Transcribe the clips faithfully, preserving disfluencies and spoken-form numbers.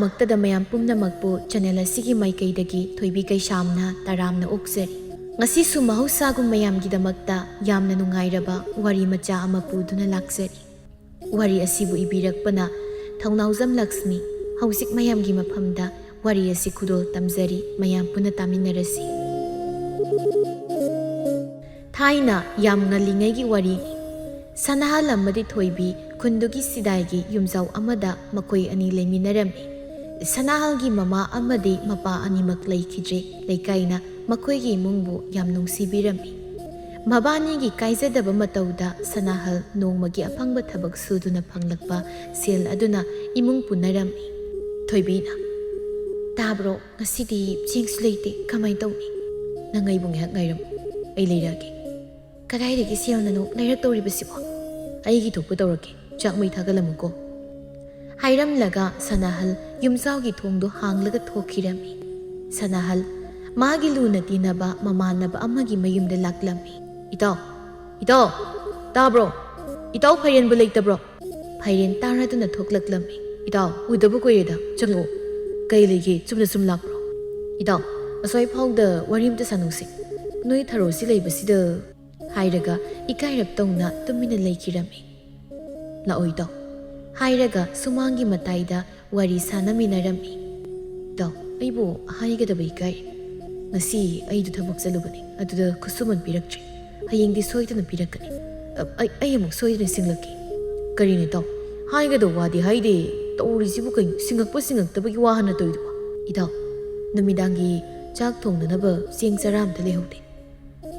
ꯃꯛꯇꯗ ꯃꯌꯥꯝ ꯄꯨꯝꯅꯃꯛꯄꯨ ꯆꯦꯅꯦꯜ ꯑꯁꯤꯒꯤ ꯃꯥꯏꯀꯩꯗꯒꯤ ꯊꯣꯏꯕꯤ ꯀꯩꯁꯥꯝꯅ ꯇꯔꯥꯝꯅ ꯑꯣꯛꯆꯔꯤ꯫ ꯉꯁꯤꯁꯨ ꯃꯍꯧꯁꯥꯒꯨꯝ ꯃꯌꯥꯝꯒꯤꯗꯃꯛꯇ ꯌꯥꯝꯅ ꯅꯨꯡꯉꯥꯏꯔꯕ ꯋꯥꯔꯤ ꯃꯆꯥ ꯑꯃ ꯄꯨꯗꯨꯅ ꯂꯥꯛꯆꯔꯤ꯫ ꯋꯥꯔꯤ ꯑꯁꯤꯕꯨ ꯏꯕꯤꯔꯛꯄꯅ ꯊꯧꯅꯥꯎꯖꯝ ꯂꯛꯁꯃꯤ꯫ ꯍꯧꯖꯤꯛ ꯃꯌꯥꯝꯒꯤ ꯃꯐꯝꯗ ꯋꯥꯔꯤ ꯑꯁꯤ ꯈꯨꯗꯣꯜ ꯇꯝꯖꯔꯤ, ꯃꯌꯥꯝ ꯄꯨꯟꯅ ꯇꯥꯃꯤꯟꯅꯔꯁꯤ꯫ ꯊꯥꯏꯅ ꯌꯥꯝ ꯉꯜꯂꯤꯉꯩꯒꯤ ꯋꯥꯔꯤꯅꯤ꯫ ꯁꯅꯥꯍꯜ ꯑꯃꯗꯤ ꯊꯣꯏꯕꯤ ꯈꯨꯟꯗꯨꯒꯤ ꯁꯤꯗꯥꯏꯒꯤ ꯌꯨꯝꯖꯥꯎ ꯑꯃꯗ ꯃꯈꯣꯏ ꯑꯅꯤ ꯂꯩꯃꯤꯟꯅꯔꯝꯃꯤ꯫ ꯁꯅꯥꯍꯜꯒꯤ ꯃꯃꯥ ꯑꯃꯗꯤ ꯃꯄꯥ ꯑꯅꯤꯃꯛ ꯂꯩꯈꯤꯗ꯭ꯔꯦ꯫ ꯂꯩꯀꯥꯏꯅ ꯃꯈꯣꯏꯒꯤ ꯏꯃꯨꯡꯕꯨ ꯌꯥꯝ ꯅꯨꯡꯁꯤꯕꯤꯔꯝꯃꯤ꯫ ꯃꯕꯥꯅꯤꯒꯤ ꯀꯥꯏꯖꯗꯕ ꯃꯇꯧꯗ ꯁꯅꯥꯍꯜ ꯅꯣꯡꯃꯒꯤ ꯑꯐꯪꯕ ꯊꯕꯛ ꯁꯨꯗꯨꯅ ꯐꯪꯂꯛꯄ ꯁꯦꯜ ꯑꯗꯨꯅ ꯏꯃꯨꯡ ꯄꯨꯅꯔꯝꯃꯤ꯫ ꯊꯣꯏꯕꯤꯅ, "ꯇꯥꯕ꯭ꯔꯣ? ꯉꯁꯤꯗꯤ ꯆꯦꯡꯁꯨ ꯂꯩꯇꯦ, ꯀꯃꯥꯏ ꯇꯧꯅꯤ? ꯅꯪ ꯑꯩꯕꯨ ꯉꯥꯏꯍꯥꯛ ꯉꯥꯏꯔꯝꯃꯨ, ꯑꯩ ꯂꯩꯔꯛꯑꯒꯦ꯫" "ꯀꯗꯥꯏꯗꯒꯤ ꯁꯦꯜꯅꯅꯣ ꯂꯩꯔꯛꯇꯧꯔꯤꯕꯁꯤꯕꯣ? ꯑꯩꯒꯤ ꯊꯣꯛꯄ ꯇꯧꯔꯛꯀꯦ, ꯆꯥꯛ ꯃꯩ ꯊꯥꯒꯠꯂꯝꯃꯨꯀꯣ꯫" ꯍꯥꯏꯔꯝꯂꯒ ꯁꯅꯥꯍꯜ ꯌꯨꯝꯖꯥꯎꯒꯤ ꯊꯣꯡꯗꯣ ꯍꯥꯡꯂꯒ ꯊꯣꯛꯈꯤꯔꯝꯃꯤ꯫ ꯁꯅꯥꯍꯜ ꯃꯥꯒꯤ ꯂꯨꯅ ꯇꯤꯟꯅꯕ ꯃꯃꯥꯟꯅꯕ ꯑꯃꯒꯤ ꯃꯌꯨꯝꯗ ꯂꯥꯛꯂꯝꯃꯤ꯫ "ꯏꯇꯥꯎ, ꯏꯇꯥꯎ, ꯇꯥꯕ꯭ꯔꯣ? ꯏꯇꯥꯎ ꯐꯥꯏꯔꯦꯟꯕꯨ ꯂꯩꯇꯕ꯭ꯔꯣ?" ꯐꯥꯏꯔꯦꯟ ꯇꯥꯔꯗꯨꯅ ꯊꯣꯛꯂꯛꯂꯝꯃꯤ꯫ "ꯏꯇꯥꯎ, ꯎꯗꯕ ꯀꯨꯏꯔꯦꯗ, ꯆꯪꯉꯛꯑꯣ꯫ ꯀꯩ ꯂꯩꯒꯦ, ꯆꯨꯝꯅ ꯁꯨꯝ ꯂꯥꯛꯄ꯭ꯔꯣ?" "ꯏꯇꯥꯎ, ꯑꯁ꯭ꯋꯥꯏ ꯐꯥꯎꯗ ꯋꯥꯔꯤ ꯑꯝꯇ ꯁꯥꯟꯅꯧꯁꯦ꯫ ꯅꯣꯏ ꯊꯔꯣꯁꯤ ꯂꯩꯕꯁꯤꯗ꯫" ꯍꯥꯏꯔꯒ ꯏꯀꯥꯏꯔꯞ ꯇꯧꯅ ꯇꯨꯃꯤꯟꯅ ꯂꯩꯈꯤꯔꯝꯃꯤ꯫ "ꯂꯥꯛꯑꯣ ꯏꯇꯥꯎ" ꯍꯥꯏꯔꯒ ꯁꯨꯃꯥꯡꯒꯤ ꯃꯇꯥꯏꯗ ꯋꯥꯔꯤ ꯁꯥꯟꯅꯃꯤꯟꯅꯔꯝꯃꯤ꯫ "ꯏꯇꯥꯎ, ꯑꯩꯕꯨ ꯍꯥꯏꯒꯗꯕ ꯏꯀꯥꯏ꯫ ꯉꯁꯤ ꯑꯩꯗꯨ ꯊꯕꯛ ꯆꯠꯂꯨꯕꯅꯤ, ꯑꯗꯨꯗ ꯈꯨꯠꯁꯨꯃꯟ ꯄꯤꯔꯛꯇ꯭ꯔꯦ꯫ ꯍꯌꯦꯡꯗꯤ ꯁꯣꯏꯗꯅ ꯄꯤꯔꯛꯀꯅꯤ꯫ ꯑ, ꯑꯩ, ꯑꯩ ꯑꯃꯨꯛ ꯁꯣꯏꯗꯅ ꯁꯤꯡꯂꯛꯀꯦ꯫" "ꯀꯔꯤꯅꯣ ꯏꯇꯥꯎ? ꯍꯥꯏꯒꯗꯧ ꯋꯥꯗꯤ ꯍꯥꯏꯗꯦ꯫ ꯇꯧꯔꯤꯁꯤꯕꯨ ꯀꯩꯅꯣ? ꯁꯤꯡꯉꯛꯄ ꯁꯤꯡꯉꯛꯇꯕꯒꯤ ꯋꯥ ꯍꯥꯟꯅ ꯇꯧꯏꯗꯨꯕꯣ?" "ꯏꯇꯥꯎ, ꯅꯨꯃꯤꯗꯥꯡꯒꯤ ꯆꯥꯛ ꯊꯣꯡꯅꯅꯕ ꯆꯦꯡ ꯆꯔꯥ ꯑꯝꯇ ꯂꯩꯍꯧꯗꯦ꯫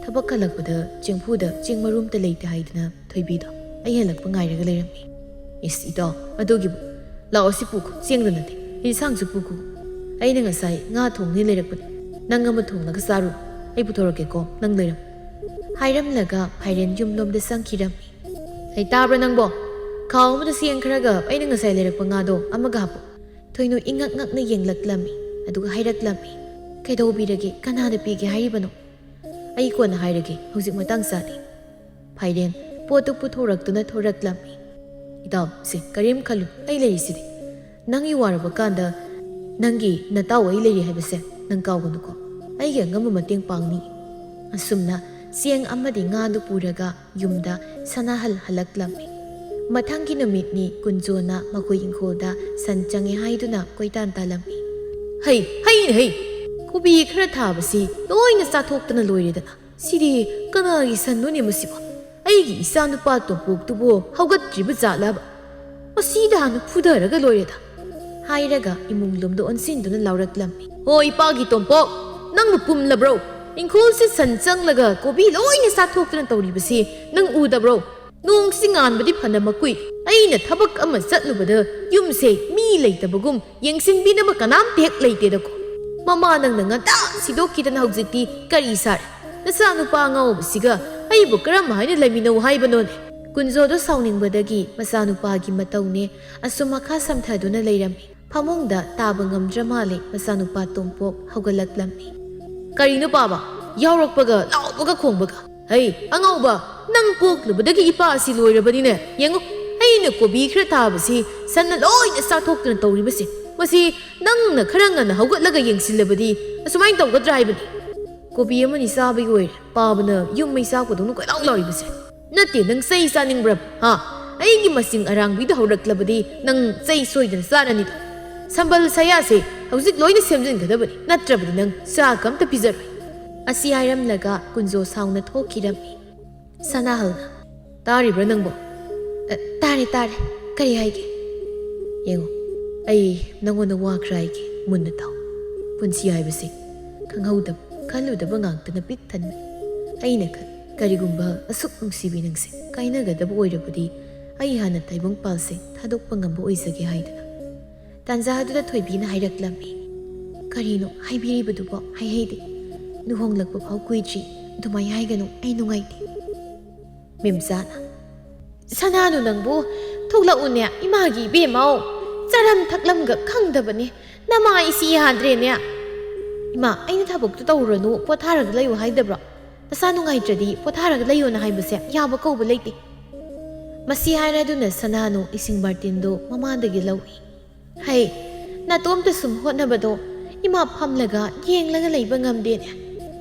ꯊꯕꯛ ꯍꯜꯂꯛꯄꯗ ꯆꯦꯡꯐꯨꯗ ꯆꯦꯡ ꯃꯔꯨ ꯑꯝꯇ ꯂꯩꯇꯦ ꯍꯥꯏꯗꯅ ꯊꯣꯏꯕꯤꯗꯣ ꯑꯩ ꯍꯜꯂꯛꯄ ꯉꯥꯏꯔꯒ ꯂꯩꯔꯝꯃꯤ꯫" "ꯏꯁ ꯏꯇꯥꯎ, ꯑꯗꯨꯒꯤꯕꯨ? ꯂꯥꯛꯑꯣ ꯁꯤ ꯄꯨꯈꯣ, ꯆꯦꯡꯗ ꯅꯠꯇꯦ, ꯏꯟꯁꯥꯡꯁꯨ ꯄꯨꯈꯣ꯫ ꯑꯩꯅ ꯉꯁꯥꯏ ꯉꯥ ꯊꯣꯡꯅꯤ ꯂꯩꯔꯛꯄꯅꯤ꯫ ꯅꯪ ꯑꯃ ꯊꯣꯡꯂꯒ ꯆꯥꯔꯨ꯫ ꯑꯩ ꯄꯨꯊꯣꯔꯛꯀꯦꯀꯣ, ꯅꯪ ꯂꯩꯔꯝꯃꯨ꯫" ꯍꯥꯏꯔꯝꯂꯒ ꯐꯥꯏꯔꯦꯟ ꯌꯨꯝꯂꯣꯝꯗ ꯆꯪꯈꯤꯔꯝꯃꯤ꯫ "ꯑꯩ ꯇꯥꯕ꯭ꯔꯥ ꯅꯪꯕꯣ? ꯈꯥꯎ ꯑꯃꯗ ꯆꯦꯡ ꯈꯔꯒ ꯑꯩꯅ ꯉꯁꯥꯏ ꯂꯩꯔꯛꯄ ꯉꯥꯗꯣ ꯑꯃꯒ ꯍꯥꯞꯄꯨ꯫" ꯊꯣꯏꯅꯨ ꯏꯉꯛ ꯉꯛꯅ ꯌꯦꯡꯂꯛꯂꯝꯃꯤ, ꯑꯗꯨꯒ ꯍꯥꯏꯔꯛꯂꯝꯃꯤ, "ꯀꯩꯗꯧꯕꯤꯔꯒꯦ? ꯀꯅꯥꯗ ꯄꯤꯒꯦ ꯍꯥꯏꯔꯤꯕꯅꯣ?" "ꯑꯩ ꯀꯣꯟꯅ ꯍꯥꯏꯔꯒꯦ, ꯍꯧꯖꯤꯛ ꯃꯇꯥꯡ ꯆꯥꯗꯦ꯫" ꯐꯥꯏꯔꯦꯟ ꯄꯣꯠꯇꯨ ꯄꯨꯊꯣꯔꯛꯇꯨꯅ ꯊꯣꯔꯛꯂꯝꯃꯤ꯫ "ꯏꯇꯥꯎ, ꯁꯦ, ꯀꯔꯤꯝ ꯈꯜꯂꯨ, ꯑꯩ ꯂꯩꯔꯤꯁꯤꯗꯤ꯫ "ꯅꯪꯒꯤ ꯋꯥꯔꯕ ꯀꯥꯟꯗ ꯅꯪꯒꯤ ꯅꯇꯥꯎ ꯑꯩ ꯂꯩꯔꯤ ꯍꯥꯏꯕꯁꯦ ꯅꯪ ꯀꯥꯎꯒꯅꯨꯀꯣ꯫ ꯑꯩꯒꯤ ꯑꯉꯝꯕ ꯃꯇꯦꯡ ꯄꯥꯡꯅꯤ꯫" ꯑꯁꯨꯝꯅ ꯆꯦꯡ ꯑꯃꯗꯤ ꯉꯥꯗꯨ ꯄꯨꯔꯒ ꯌꯨꯝꯗ ꯁꯅꯥꯍꯜ ꯍꯜꯂꯛꯂꯝꯃꯤ꯫ ꯃꯊꯪꯒꯤ ꯅꯨꯃꯤꯠꯅꯤ ꯀꯨꯟꯖꯣꯅ ꯃꯈꯣꯏ ꯏꯪꯈꯣꯜꯗ ꯁꯟ ꯆꯪꯉꯦ ꯍꯥꯏꯗꯨꯅ ꯀꯣꯏꯇꯥꯟ ꯇꯥꯜꯂꯝꯃꯤ꯫ "ꯍꯩ, ꯍꯩꯅꯦ ꯍꯩ! ꯀꯣꯕꯤ ꯈꯔ ꯊꯥꯕꯁꯤ ꯂꯣꯏꯅ ꯆꯥꯊꯣꯛꯇꯅ ꯂꯣꯏꯔꯦꯗꯅ꯫ ꯁꯤꯗꯤ ꯀꯅꯥꯒꯤ ꯁꯟꯅꯣꯅꯦ ꯃꯁꯤꯕꯣ? ꯑꯩꯒꯤ ꯏꯆꯥ ꯅꯨꯄꯥ ꯇꯣꯝꯄꯣꯛꯇꯨꯕꯨ ꯍꯧꯒꯠꯇ꯭ꯔꯤꯕ ꯖꯥꯠꯂꯕ? ꯃꯁꯤꯗ ꯍꯥꯟꯅ ꯐꯨꯊꯔꯒ ꯂꯣꯏꯔꯦꯗ," ꯍꯥꯏꯔꯒ ꯏꯃꯨꯡ ꯂꯣꯝꯗ ꯑꯣꯟꯁꯤꯟꯗꯨꯅ ꯂꯥꯎꯔꯛꯂꯝꯃꯤ꯫ "ꯍꯣ, ꯏꯄꯥꯒꯤ ꯇꯣꯝꯄꯣꯛ, ꯅꯪꯕꯨ ꯄꯨꯝꯂꯕ꯭ꯔꯣ? ꯏꯪꯈꯣꯜꯁꯤ ꯁꯟ ꯆꯪꯂꯒ ꯀꯣꯕꯤ ꯂꯣꯏꯅ ꯆꯥꯊꯣꯛꯇꯨꯅ ꯇꯧꯔꯤꯕꯁꯤ ꯅꯪ ꯎꯗꯕ꯭ꯔꯣ? ꯅꯣꯡꯁꯤ ꯉꯥꯟꯕꯗꯤ ꯐꯅ ꯃꯀꯨꯏ꯫ ꯑꯩꯅ ꯊꯕꯛ ꯑꯃ ꯆꯠꯂꯨꯕꯗ ꯌꯨꯝꯁꯦ ꯃꯤ ꯂꯩꯇꯕꯒꯨꯝ ꯌꯦꯡꯁꯤꯟꯕꯤꯅꯕ ꯀꯅꯥꯝꯇ ꯍꯦꯛ ꯂꯩꯇꯦꯗꯀꯣ꯫ ꯃꯃꯥ ꯅꯪꯅ ꯉꯟꯇꯥ ꯁꯤꯗꯣꯛꯈꯤꯗꯅ ꯍꯧꯖꯤꯛꯇꯤ ꯀꯔꯤ ꯁꯥꯔꯦ? ꯅꯆꯥꯅꯨꯄꯥ ꯑꯉꯥꯎꯕꯁꯤꯒ ꯑꯩꯕꯨ ꯀꯔꯝ ꯍꯥꯏꯅ ꯂꯩꯃꯤꯟꯅꯧ ꯍꯥꯏꯕꯅꯣꯅꯦ?" ꯀꯨꯟꯖꯣꯗꯣ ꯁꯥꯎꯅꯤꯡꯕꯗꯒꯤ ꯃꯆꯥꯅꯨꯄꯥꯒꯤ ꯃꯇꯧꯅꯦ ꯑꯁꯨꯝ ꯃꯈꯥ ꯁꯝꯊꯗꯨꯅ ꯂꯩꯔꯝꯃꯤ꯫ ꯐꯃꯨꯡꯗ ꯇꯥꯕ ꯉꯝꯗ꯭ꯔ ꯃꯥꯜꯂꯦ ꯃꯆꯥꯅꯨꯄꯥ ꯇꯣꯝꯄꯣꯛ ꯍꯧꯒꯠꯂꯛꯂꯝꯃꯤ꯫ "ꯀꯔꯤꯅꯣ ꯄꯥꯕ? ꯌꯥꯎꯔꯛꯄꯒ ꯂꯥꯎꯕꯒ ꯈꯣꯡꯕꯒ? ꯍꯩ, ꯑꯉꯥꯎꯕ, ꯅꯪ ꯄꯣꯛꯂꯨꯕꯗꯒꯤ ꯏꯄꯥ ꯑꯁꯤ ꯂꯣꯏꯔꯕꯅꯤꯅꯦ꯫ ꯌꯦꯡꯉꯨ, ꯑꯩꯅ ꯀꯣꯕꯤ ꯈꯔ ꯊꯥꯕꯁꯤ ꯁꯟꯅ ꯂꯣꯏꯅ ꯆꯥꯊꯣꯛꯇꯨꯅ ꯇꯧꯔꯤꯕꯁꯤ꯫ ꯃꯁꯤ ꯅꯪꯅ ꯈꯔ ꯉꯟꯅ ꯍꯧꯒꯠꯂꯒ ꯌꯦꯡꯁꯤꯜꯂꯕꯗꯤ ꯑꯁꯨꯃꯥꯏꯅ ꯇꯧꯒꯗ꯭ꯔꯥ ꯍꯥꯏꯕꯅꯤ꯫ ꯀꯣꯕꯤ ꯑꯃꯅꯤ ꯆꯥꯕꯒꯤ ꯑꯣꯏꯔꯦ ꯄꯥꯕꯅ ꯌꯨꯝ ꯃꯩ ꯆꯥꯛꯄꯗꯧꯅ ꯀꯣꯏꯂꯥꯎ ꯂꯥꯎꯔꯤꯕꯁꯦ꯫ ꯅꯠꯇꯦ, ꯅꯪ ꯆꯩ ꯆꯥꯅꯤꯡꯕ꯭ꯔꯥ? ꯍꯥ? ꯑꯩꯒꯤ ꯃꯁꯤꯡ ꯑꯔꯥꯡꯕꯤꯗ ꯍꯧꯔꯛꯂꯕꯗꯤ ꯅꯪ ꯆꯩ ꯁꯣꯏꯗꯅ ꯆꯥꯔꯅꯤꯗꯣ꯫ ꯁꯝꯕꯜ ꯁꯌꯥꯁꯦ ꯍꯧꯖꯤꯛ ꯂꯣꯏꯅ ꯁꯦꯝꯖꯤꯟꯒꯗꯕꯅꯤ, ꯅꯠꯇ꯭ꯔꯕꯗꯤ ꯅꯪ ꯆꯥꯛ ꯑꯝꯇ ꯄꯤꯖꯔꯣꯏ꯫" ꯑꯁꯤ ꯍꯥꯏꯔꯝꯂꯒ ꯀꯨꯟꯖꯣ ꯁꯥꯎꯅ ꯊꯣꯛꯈꯤꯔꯝꯃꯤ꯫ ꯁꯅꯥꯍꯜꯅ, "ꯇꯥꯔꯤꯕ꯭ꯔꯥ ꯅꯪꯕꯣ?" "ꯑ, ꯇꯥꯔꯦ, ꯇꯥꯔꯦ꯫ ꯀꯔꯤ ꯍꯥꯏꯒꯦ?" "ꯌꯦꯡꯉꯣ, ꯑꯩ ꯅꯪꯉꯣꯟꯗ ꯋꯥ ꯈꯔ ꯍꯥꯏꯒꯦ, ꯃꯨꯟꯅ ꯇꯥꯎ꯫ ꯄꯨꯟꯁꯤ ꯍꯥꯏꯕꯁꯤ ꯈꯪꯍꯧꯗꯕ, ꯈꯜꯂꯨꯗꯕ ꯉꯥꯛꯇꯅ ꯄꯤꯛ ꯊꯟꯕꯅꯤ꯫ ꯑꯩꯅ ꯈꯜꯂꯤ, ꯀꯔꯤꯒꯨꯝꯕ ꯑꯁꯨꯛ ꯅꯨꯡꯁꯤꯕꯤ ꯅꯪꯁꯦ ꯀꯥꯏꯅꯒꯗꯕ ꯑꯣꯏꯔꯕꯗꯤ ꯑꯩ ꯍꯥꯟꯅ ꯇꯥꯏꯕꯪ ꯄꯥꯜꯁꯦ ꯊꯥꯗꯣꯛꯄ ꯉꯝꯕ ꯑꯣꯏꯖꯒꯦ ꯍꯥꯏꯗꯅ꯫" ꯇꯥꯟꯖꯥꯗꯨꯗ ꯊꯣꯏꯕꯤꯅ ꯍꯥꯏꯔꯛꯂꯝꯃꯤ, "ꯀꯔꯤꯅꯣ ꯍꯥꯏꯕꯤꯔꯤꯕꯗꯨꯕꯣ? ꯍꯥꯏꯍꯩꯗꯦ꯫ ꯂꯨꯍꯣꯡꯂꯛꯄ ꯐꯥꯎ ꯀꯨꯏꯗ꯭ꯔꯤ꯫ ꯑꯗꯨꯃꯥꯏ ꯍꯥꯏꯒꯅꯨ, ꯑꯩ ꯅꯨꯡꯉꯥꯏꯇꯦ꯫" ꯃꯦꯝꯆꯥꯅ, "ꯁꯅꯥꯅꯨ ꯅꯪꯕꯨ ꯊꯣꯛꯂꯛꯎꯅꯦ, ꯏꯃꯥꯒꯤ ꯏꯕꯦꯝꯃꯧ꯫ ꯆꯥꯔꯝ ꯊꯛꯂꯝꯒ ꯈꯪꯗꯕꯅꯦ꯫ ꯅꯃꯥ ꯏꯁꯤ ꯌꯥꯗ꯭ꯔꯦꯅꯦ꯫" "ꯏꯃꯥ, ꯑꯩꯅ ꯊꯕꯛꯇꯨ ꯇꯧꯔꯨꯔꯅꯨ, ꯄꯣꯊꯥꯔꯒ ꯂꯩꯌꯨ ꯍꯥꯏꯗꯕ꯭ꯔꯣ? ꯅꯁꯥ ꯅꯨꯡꯉꯥꯏꯇ꯭ꯔꯗꯤ ꯄꯣꯊꯥꯔꯒ ꯂꯩꯌꯨꯅ ꯍꯥꯏꯕꯁꯦ ꯌꯥꯕ ꯀꯧꯕ ꯂꯩꯇꯦ꯫" ꯃꯁꯤ ꯍꯥꯏꯔꯗꯨꯅ ꯁꯅꯥꯅꯨ ꯏꯁꯤꯡ ꯕꯥꯔꯇꯤꯟꯗꯨ ꯃꯃꯥꯗꯒꯤ ꯂꯧꯏ꯫ "ꯍꯩ, ꯅꯇꯣꯝꯇ ꯁꯨꯝ ꯍꯣꯠꯅꯕꯗꯣ ꯏꯃꯥ ꯐꯝꯂꯒ ꯌꯦꯡꯂꯒ ꯂꯩꯕ ꯉꯝꯗꯦꯅꯦ꯫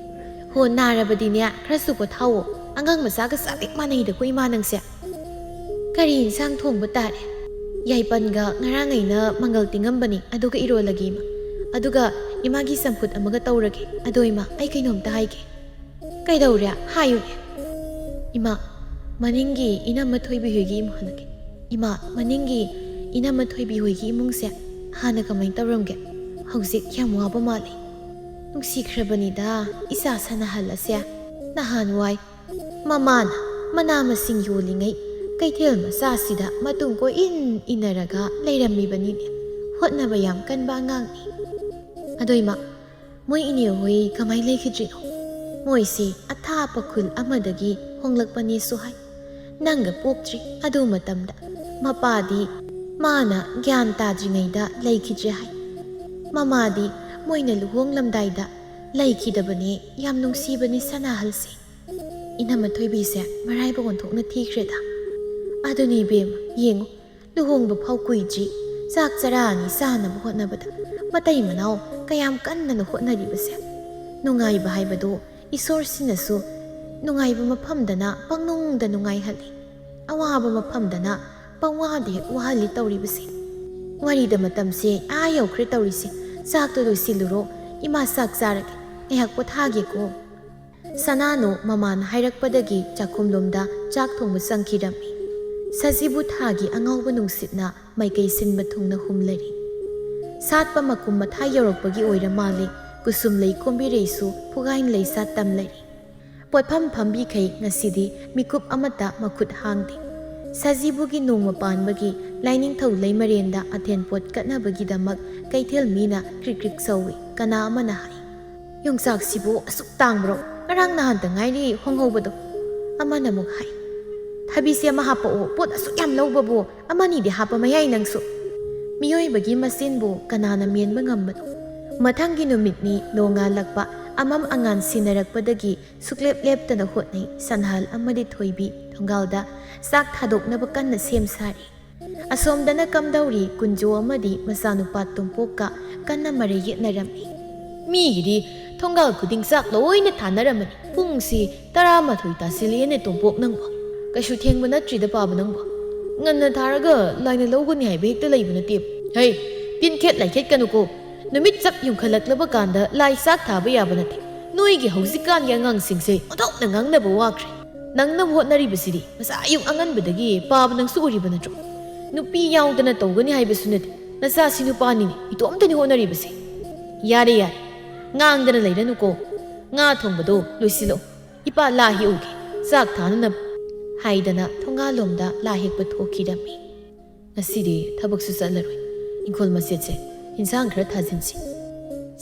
ꯍꯣ, ꯅꯥꯔꯕꯗꯤꯅꯦ ꯈꯔꯁꯨ ꯄꯣꯊꯥꯋꯣ꯫ ꯑꯉꯥꯡ ꯃꯆꯥꯒ ꯆꯞ ꯍꯦꯛ ꯃꯥꯟꯅꯩꯗꯀꯣ ꯏꯃꯥ ꯅꯪꯁꯦ꯫ ꯀꯔꯤ ꯏꯟꯁꯥꯡ ꯊꯣꯡꯕ ꯇꯥꯔꯦ?" "ꯌꯥꯏꯄꯟꯒ ꯉꯔꯥꯡ ꯑꯩꯅ ꯃꯪꯒꯜ ꯇꯤꯡꯉꯝꯕꯅꯤ, ꯑꯗꯨꯒ ꯏꯔꯣꯜꯂꯒꯦ ꯏꯃꯥ꯫ ꯑꯗꯨꯒ ꯏꯃꯥꯒꯤ ꯆꯝꯐꯨꯠ ꯑꯃꯒ ꯇꯧꯔꯒꯦ꯫ ꯑꯗꯣ ꯏꯃꯥ, ꯑꯩ ꯀꯩꯅꯣꯝꯇ ꯍꯥꯏꯒꯦ꯫" "ꯀꯩꯗꯧꯔꯦ? ꯍꯥꯏꯌꯨꯅꯦ꯫" "ꯏꯃꯥ, ꯃꯅꯤꯡꯒꯤ ꯏꯅꯝꯃ ꯊꯣꯏꯕꯤ ꯍꯣꯏꯒꯤ ꯏꯃꯨꯡ ꯍꯜꯂꯛꯀꯦ꯫ ꯏꯃꯥ, ꯃꯅꯤꯡꯒꯤ ꯏꯅꯝꯃ ꯊꯣꯏꯕꯤ ꯍꯣꯏꯒꯤ ꯏꯃꯨꯡꯁꯦ ꯍꯥꯟꯅ ꯀꯃꯥꯏꯅ ꯇꯧꯔꯝꯒꯦ? ꯍꯧꯖꯤꯛ ꯌꯥꯝ ꯋꯥꯕ ꯃꯥꯜꯂꯤ꯫ ꯅꯨꯡꯁꯤꯈ꯭ꯔꯕꯅꯤꯗ ꯏꯆꯥ ꯁꯅꯥꯍꯜ ꯑꯁꯦ꯫ ꯅꯍꯥꯟꯋꯥꯏ ꯃꯃꯥꯅ ꯃꯅꯥ ꯃꯁꯤꯡ ꯌꯣꯜꯂꯤꯉꯩ ꯀꯩꯊꯦꯜ ꯃꯆꯥꯁꯤꯗ ꯃꯇꯨꯡ ꯀꯣꯏꯏꯟ ꯏꯟꯅꯔꯒ ꯂꯩꯔꯝꯃꯤꯕꯅꯤꯅꯦ꯫ ꯍꯣꯠꯅꯕ ꯌꯥꯝ ꯀꯟꯕ ꯑꯉꯥꯡꯅꯤ꯫" "ꯑꯗꯣ ꯏꯃꯥ, ꯃꯣꯏ ꯏꯅꯦ ꯍꯣꯏ ꯀꯃꯥꯏ ꯂꯩꯈꯤꯗ꯭ꯔꯤꯅꯣ?" "ꯃꯣꯏꯁꯤ ꯑꯊꯥꯞꯄ ꯈꯨꯜ ꯑꯃꯗꯒꯤ ꯍꯣꯡꯂꯛꯄꯅꯦꯁꯨ ꯍꯥꯏ꯫ ꯅꯪꯒ ꯄꯣꯛꯇ꯭ꯔꯤ ꯑꯗꯨ ꯃꯇꯝꯗ ꯃꯄꯥꯗꯤ ꯃꯥꯅ ꯒ꯭ꯌꯥꯟ ꯇꯥꯗ꯭ꯔꯤꯉꯩꯗ ꯂꯩꯈꯤꯗ꯭ꯔꯦ ꯍꯥꯏ꯫ ꯃꯃꯥꯗꯤ ꯃꯣꯏꯅ ꯂꯨꯍꯣꯡꯂꯝꯗꯥꯏꯗ ꯂꯩꯈꯤꯗꯕꯅꯦ꯫ ꯌꯥꯝ ꯅꯨꯡꯁꯤꯕꯅꯦ ꯁꯅꯥꯍꯜꯁꯦ꯫" ꯏꯅꯝꯃ ꯊꯣꯏꯕꯤꯁꯦ ꯃꯔꯥꯏꯕꯛ ꯑꯣꯟꯊꯣꯛꯅ ꯊꯤꯈ꯭ꯔꯦꯗ꯫ ꯑꯗꯨꯅꯤ ꯏꯕꯦꯝꯃ, ꯌꯦꯡꯉꯨ, ꯂꯨꯍꯣꯡꯕ ꯐꯥꯎ ꯀꯨꯏꯗ꯭ꯔꯤ, ꯆꯥꯛ ꯆꯔꯥ ꯑꯅꯤ ꯆꯥꯅꯕ ꯍꯣꯠꯅꯕꯗ ꯃꯇꯩ ꯃꯅꯥꯎ ꯀꯌꯥꯝ ꯀꯟꯅꯅ ꯍꯣꯠꯅꯔꯤꯕꯁꯦ꯫ ꯅꯨꯡꯉꯥꯏꯕ ꯍꯥꯏꯕꯗꯨ ꯏꯁꯣꯔꯁꯤꯅꯁꯨ ꯅꯨꯡꯉꯥꯏꯕ ꯃꯐꯝꯗꯅ ꯄꯪꯅꯨꯡꯗ ꯅꯨꯡꯉꯥꯏꯍꯜꯂꯤ, ꯑꯋꯥꯕ ꯃꯐꯝꯗꯅ ꯄꯪꯋꯥꯗ ꯍꯦꯛ ꯋꯥꯍꯜꯂꯤ ꯇꯧꯔꯤꯕꯁꯦ꯫ ꯋꯥꯔꯤꯗ ꯃꯇꯝꯁꯦ ꯑꯥ ꯌꯧꯈ꯭ꯔꯦ ꯇꯧꯔꯤꯁꯦ꯫ ꯆꯥꯛꯇꯣ ꯂꯣꯏꯁꯤꯜꯂꯨꯔꯣ, ꯏꯃꯥ ꯆꯥꯛ ꯆꯥꯔꯒꯦ, ꯉꯥꯏꯍꯥꯛ ꯄꯣꯊꯥꯒꯦꯀꯣ꯫ ꯁꯅꯥꯅꯨ ꯃꯃꯥꯅ ꯍꯥꯏꯔꯛꯄꯗꯒꯤ ꯆꯥꯛꯈꯨꯝꯂꯣꯝꯗ ꯆꯥꯛ ꯊꯣꯡꯕ ꯆꯪꯈꯤꯔꯝꯃꯤ꯫ ꯁꯖꯤꯕꯨ ꯊꯥꯒꯤ ꯑꯉꯥꯎꯕ ꯅꯨꯡꯁꯤꯠꯅ ꯃꯥꯏꯀꯩ ꯁꯤꯟꯕ ꯊꯨꯡꯅ ꯍꯨꯝꯂꯔꯤ꯫ ꯁꯥꯠꯄ ꯃꯀꯨꯝ ꯃꯊꯥ ꯌꯧꯔꯛꯄꯒꯤ ꯑꯣꯏꯔ ꯃꯥꯜꯂꯦ, ꯀꯨꯁꯨꯝꯂꯩ ꯀꯣꯝꯕꯤꯔꯩꯁꯨ ꯄꯨꯒꯥꯏꯅ ꯂꯩꯁꯥꯠ ꯇꯝꯂꯔꯤ꯫ ꯄꯣꯠꯐꯝ ꯐꯝꯕꯤꯈꯩ ꯉꯁꯤꯗꯤ ꯃꯤꯀꯨꯞ ꯑꯃꯠꯇ ꯃꯈꯨꯠ ꯍꯥꯡꯗꯦ꯫ ꯁꯖꯤꯕꯨꯒꯤ ꯅꯣꯡꯃ ꯄꯥꯟꯕꯒꯤ ꯂꯥꯏꯅꯤꯡꯊꯧ ꯂꯩꯃꯔꯦꯟꯗ ꯑꯊꯦꯟ ꯄꯣꯠ ꯀꯠꯅꯕꯒꯤꯗꯃꯛ ꯀꯩꯊꯦꯜ ꯃꯤꯅ ꯀ꯭ꯔꯤꯛ ꯀ꯭ꯔꯤꯛ ꯁꯧꯏ꯫ ꯀꯅꯥ ꯑꯃꯅ ꯍꯥꯏ, "ꯌꯣꯡꯆꯥꯛꯁꯤꯕꯨ ꯑꯁꯨꯛ ꯇꯥꯡꯕ꯭ꯔꯣ? ꯉꯔꯥꯡ ꯅꯍꯥꯟꯇ ꯉꯥꯏꯔꯤ ꯍꯣꯡꯍꯧꯕꯗꯣ꯫" ꯑꯃꯅ ꯑꯃꯨꯛ ꯍꯥꯏ, "ꯊꯕꯤꯁꯦ ꯑꯃ ꯍꯥꯞꯄꯛꯑꯣ, ꯄꯣꯠ ꯑꯁꯨꯛ ꯌꯥꯝ ꯂꯧꯕꯕꯨ ꯑꯃꯅꯤꯗꯤ ꯍꯥꯞꯄ ꯃꯌꯥꯏ ꯅꯪꯁꯨ꯫" ꯃꯤꯑꯣꯏꯕꯒꯤ ꯃꯆꯤꯟꯕꯨ ꯀꯅꯥꯅ ꯃꯦꯟꯕ ꯉꯝꯕꯅꯣ? ꯃꯊꯪꯒꯤ ꯅꯨꯃꯤꯠꯅꯤ ꯅꯣꯡꯉꯥꯜꯂꯛꯄ, ꯑꯃꯝ ꯑꯉꯥꯟ ꯁꯤꯟꯅꯔꯛꯄꯗꯒꯤ ꯁꯨꯛꯂꯦꯞ ꯂꯦꯞꯇꯅ ꯍꯣꯠꯅꯩ ꯁꯅꯥꯍꯜ ꯑꯃꯗꯤ ꯊꯣꯏꯕꯤ꯫ ꯊꯣꯡꯒꯥꯜꯗ ꯆꯥꯛ ꯊꯥꯗꯣꯛꯅꯕ ꯀꯟꯅ ꯁꯦꯝ ꯁꯥꯔꯤ꯫ ꯑꯁꯣꯝꯗꯅ ꯀꯝꯗꯧꯔꯤ ꯀꯨꯟꯖꯣ ꯑꯃꯗꯤ ꯃꯆꯥꯅꯨꯄꯥ ꯇꯣꯝꯄꯣꯛꯀ ꯀꯟꯅ ꯃꯔꯩ ꯌꯦꯠꯅꯔꯝꯃꯤ꯫ ꯃꯤꯒꯤꯗꯤ ꯊꯣꯡꯒꯥꯜ ꯈꯨꯗꯤꯡ ꯆꯥꯛ ꯂꯣꯏꯅ ꯊꯥꯅꯔꯝꯃꯅꯤ꯫ ꯄꯨꯡꯁꯤ ꯇꯔꯥꯃꯥꯊꯣꯏ ꯇꯥꯁꯤꯜꯂꯦꯅꯦ ꯇꯣꯝꯄꯣꯛ ꯅꯪꯕꯣ꯫ ꯀꯩꯁꯨ ꯊꯦꯡꯕ ꯅꯠꯇ꯭ꯔꯤꯗ ꯄꯥꯕ ꯅꯪꯕꯣ꯫ ꯉꯟꯅ ꯊꯥꯔꯒ ꯂꯥꯏꯅ ꯂꯧꯒꯅꯤ ꯍꯥꯏꯕ ꯍꯦꯛꯇ ꯂꯩꯕ ꯅꯠꯇꯦ꯫ ꯍꯩ, ꯇꯤꯟꯈꯦꯠ ꯂꯥꯏꯈꯦꯠꯀꯅꯨꯀꯣ꯫ ꯅꯨꯃꯤꯠ ꯆꯞ ꯌꯨꯡꯈꯠꯂꯛꯂꯕ ꯀꯥꯟꯗ ꯂꯥꯏ ꯆꯥꯛ ꯊꯥꯕ ꯌꯥꯕ ꯅꯠꯇꯦ꯫ ꯅꯣꯏꯒꯤ ꯍꯧꯖꯤꯛꯀꯥꯟꯒꯤ ꯑꯉꯥꯡꯁꯤꯡꯁꯦ ꯑꯣꯟꯊꯣꯛꯅ ꯉꯥꯡꯅꯕ ꯋꯥꯈ꯭ꯔꯦ꯫ ꯅꯪꯅꯕ ꯍꯣꯠꯅꯔꯤꯕꯁꯤꯗꯤ ꯃꯁꯥ ꯑꯌꯨꯛ ꯑꯉꯟꯕꯗꯒꯤ ꯄꯥꯕ ꯅꯪꯁꯨ ꯎꯔꯤꯕ ꯅꯠꯇ꯭ꯔꯣ? ꯅꯨꯄꯤ ꯌꯥꯎꯗꯅ ꯇꯧꯒꯅꯤ ꯍꯥꯏꯕꯁꯨ ꯅꯠꯇꯦ꯫ ꯅꯆꯥꯁꯤ ꯅꯨꯄꯥꯅꯤꯅꯦ, ꯏꯇꯣꯝꯇꯅꯤ ꯍꯣꯠꯅꯔꯤꯕꯁꯦ꯫ ꯌꯥꯔꯦ, ꯌꯥꯔꯦ, ꯉꯥꯡꯗꯅ ꯂꯩꯔꯅꯨꯀꯣ꯫ ꯉꯥ ꯊꯣꯡꯕꯗꯣ ꯂꯣꯏꯁꯤꯜꯂꯣ꯫ ꯏꯄꯥ ꯂꯥ ꯍꯦꯛꯎꯒꯦ, ꯆꯥꯛ ꯊꯥꯅꯅꯕ꯫ ꯍꯥꯏꯗꯅ ꯊꯣꯡꯒꯥꯜꯂꯣꯝꯗ ꯂꯥ ꯍꯦꯛꯄ ꯊꯣꯛꯈꯤꯔꯝꯃꯤ꯫ ꯉꯁꯤꯗꯤ ꯊꯕꯛꯁꯨ ꯆꯠꯂꯔꯣꯏ꯫ ꯏꯪꯈꯣꯜ ꯃꯆꯦꯠꯁꯦ ꯏꯟꯁꯥꯡ ꯈꯔ ꯊꯥꯖꯤꯟꯁꯤ꯫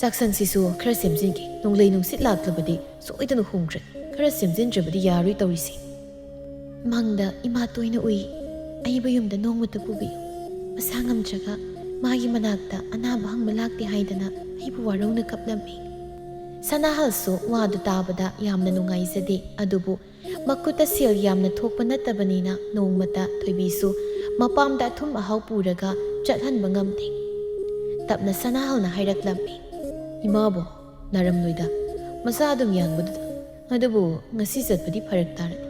ꯆꯥꯛꯁꯪꯁꯤꯁꯨ ꯈꯔ ꯁꯦꯝꯖꯤꯟꯒꯦ꯫ ꯅꯣꯡꯂꯩ ꯅꯨꯡꯁꯤꯠ ꯂꯥꯛꯂꯕꯗꯤ ꯁꯣꯏꯗꯅ ꯍꯣꯡꯈ꯭ꯔꯦ꯫ ꯈꯔ ꯁꯦꯝꯖꯤꯟꯗ꯭ꯔꯕꯗꯤ ꯌꯥꯔꯣꯏ ꯇꯧꯔꯤꯁꯦ꯫ ꯃꯪꯗ ꯏꯃꯥ ꯇꯣꯏꯅ ꯎꯏ꯫ ꯑꯏꯕ ꯌꯨꯝꯗ ꯅꯣꯡꯃꯇ ꯄꯨꯕꯤꯌꯨ꯫ ꯃꯁꯥ ꯉꯝꯗ꯭ꯔꯒ ꯃꯥꯒꯤ ꯃꯅꯥꯛꯇ ꯑꯅꯥꯕ ꯍꯪꯕ ꯂꯥꯛꯇꯦ ꯍꯥꯏꯗꯅ ꯑꯩꯕꯨ ꯋꯥꯔꯧꯅ ꯀꯞꯂꯝꯃꯤ꯫ ꯁꯅꯥꯍꯜꯁꯨ ꯋꯥꯗꯨ ꯇꯥꯕꯗ ꯌꯥꯝꯅ ꯅꯨꯡꯉꯥꯏꯖꯗꯦ꯫ ꯑꯗꯨꯕꯨ ꯃꯈꯨꯠꯇ ꯁꯦꯜ ꯌꯥꯝꯅ ꯊꯣꯛꯄ ꯅꯠꯇꯕꯅꯤꯅ ꯅꯣꯡꯃꯇ ꯊꯣꯏꯕꯤꯁꯨ ꯃꯄꯥꯝꯗ ꯑꯊꯨꯝ ꯑꯍꯥꯎ ꯄꯨꯔꯒ ꯆꯠꯍꯟꯕ ꯉꯝꯗꯦ꯫ ꯇꯞꯅ ꯁꯅꯥꯍꯜꯅ ꯍꯥꯏꯔꯛꯂꯝꯃꯤ꯫ ꯏꯃꯥꯕꯣ, ꯅꯥꯔꯝꯂꯣꯏꯗ, ꯃꯁꯥ ꯑꯗꯨꯝ ꯌꯥꯡꯕꯗꯨꯗ꯫ ꯑꯗꯨꯕꯨ ꯉꯁꯤ ꯆꯠꯄꯗꯤ ꯐꯔꯛ ꯇꯥꯔꯅꯤ꯫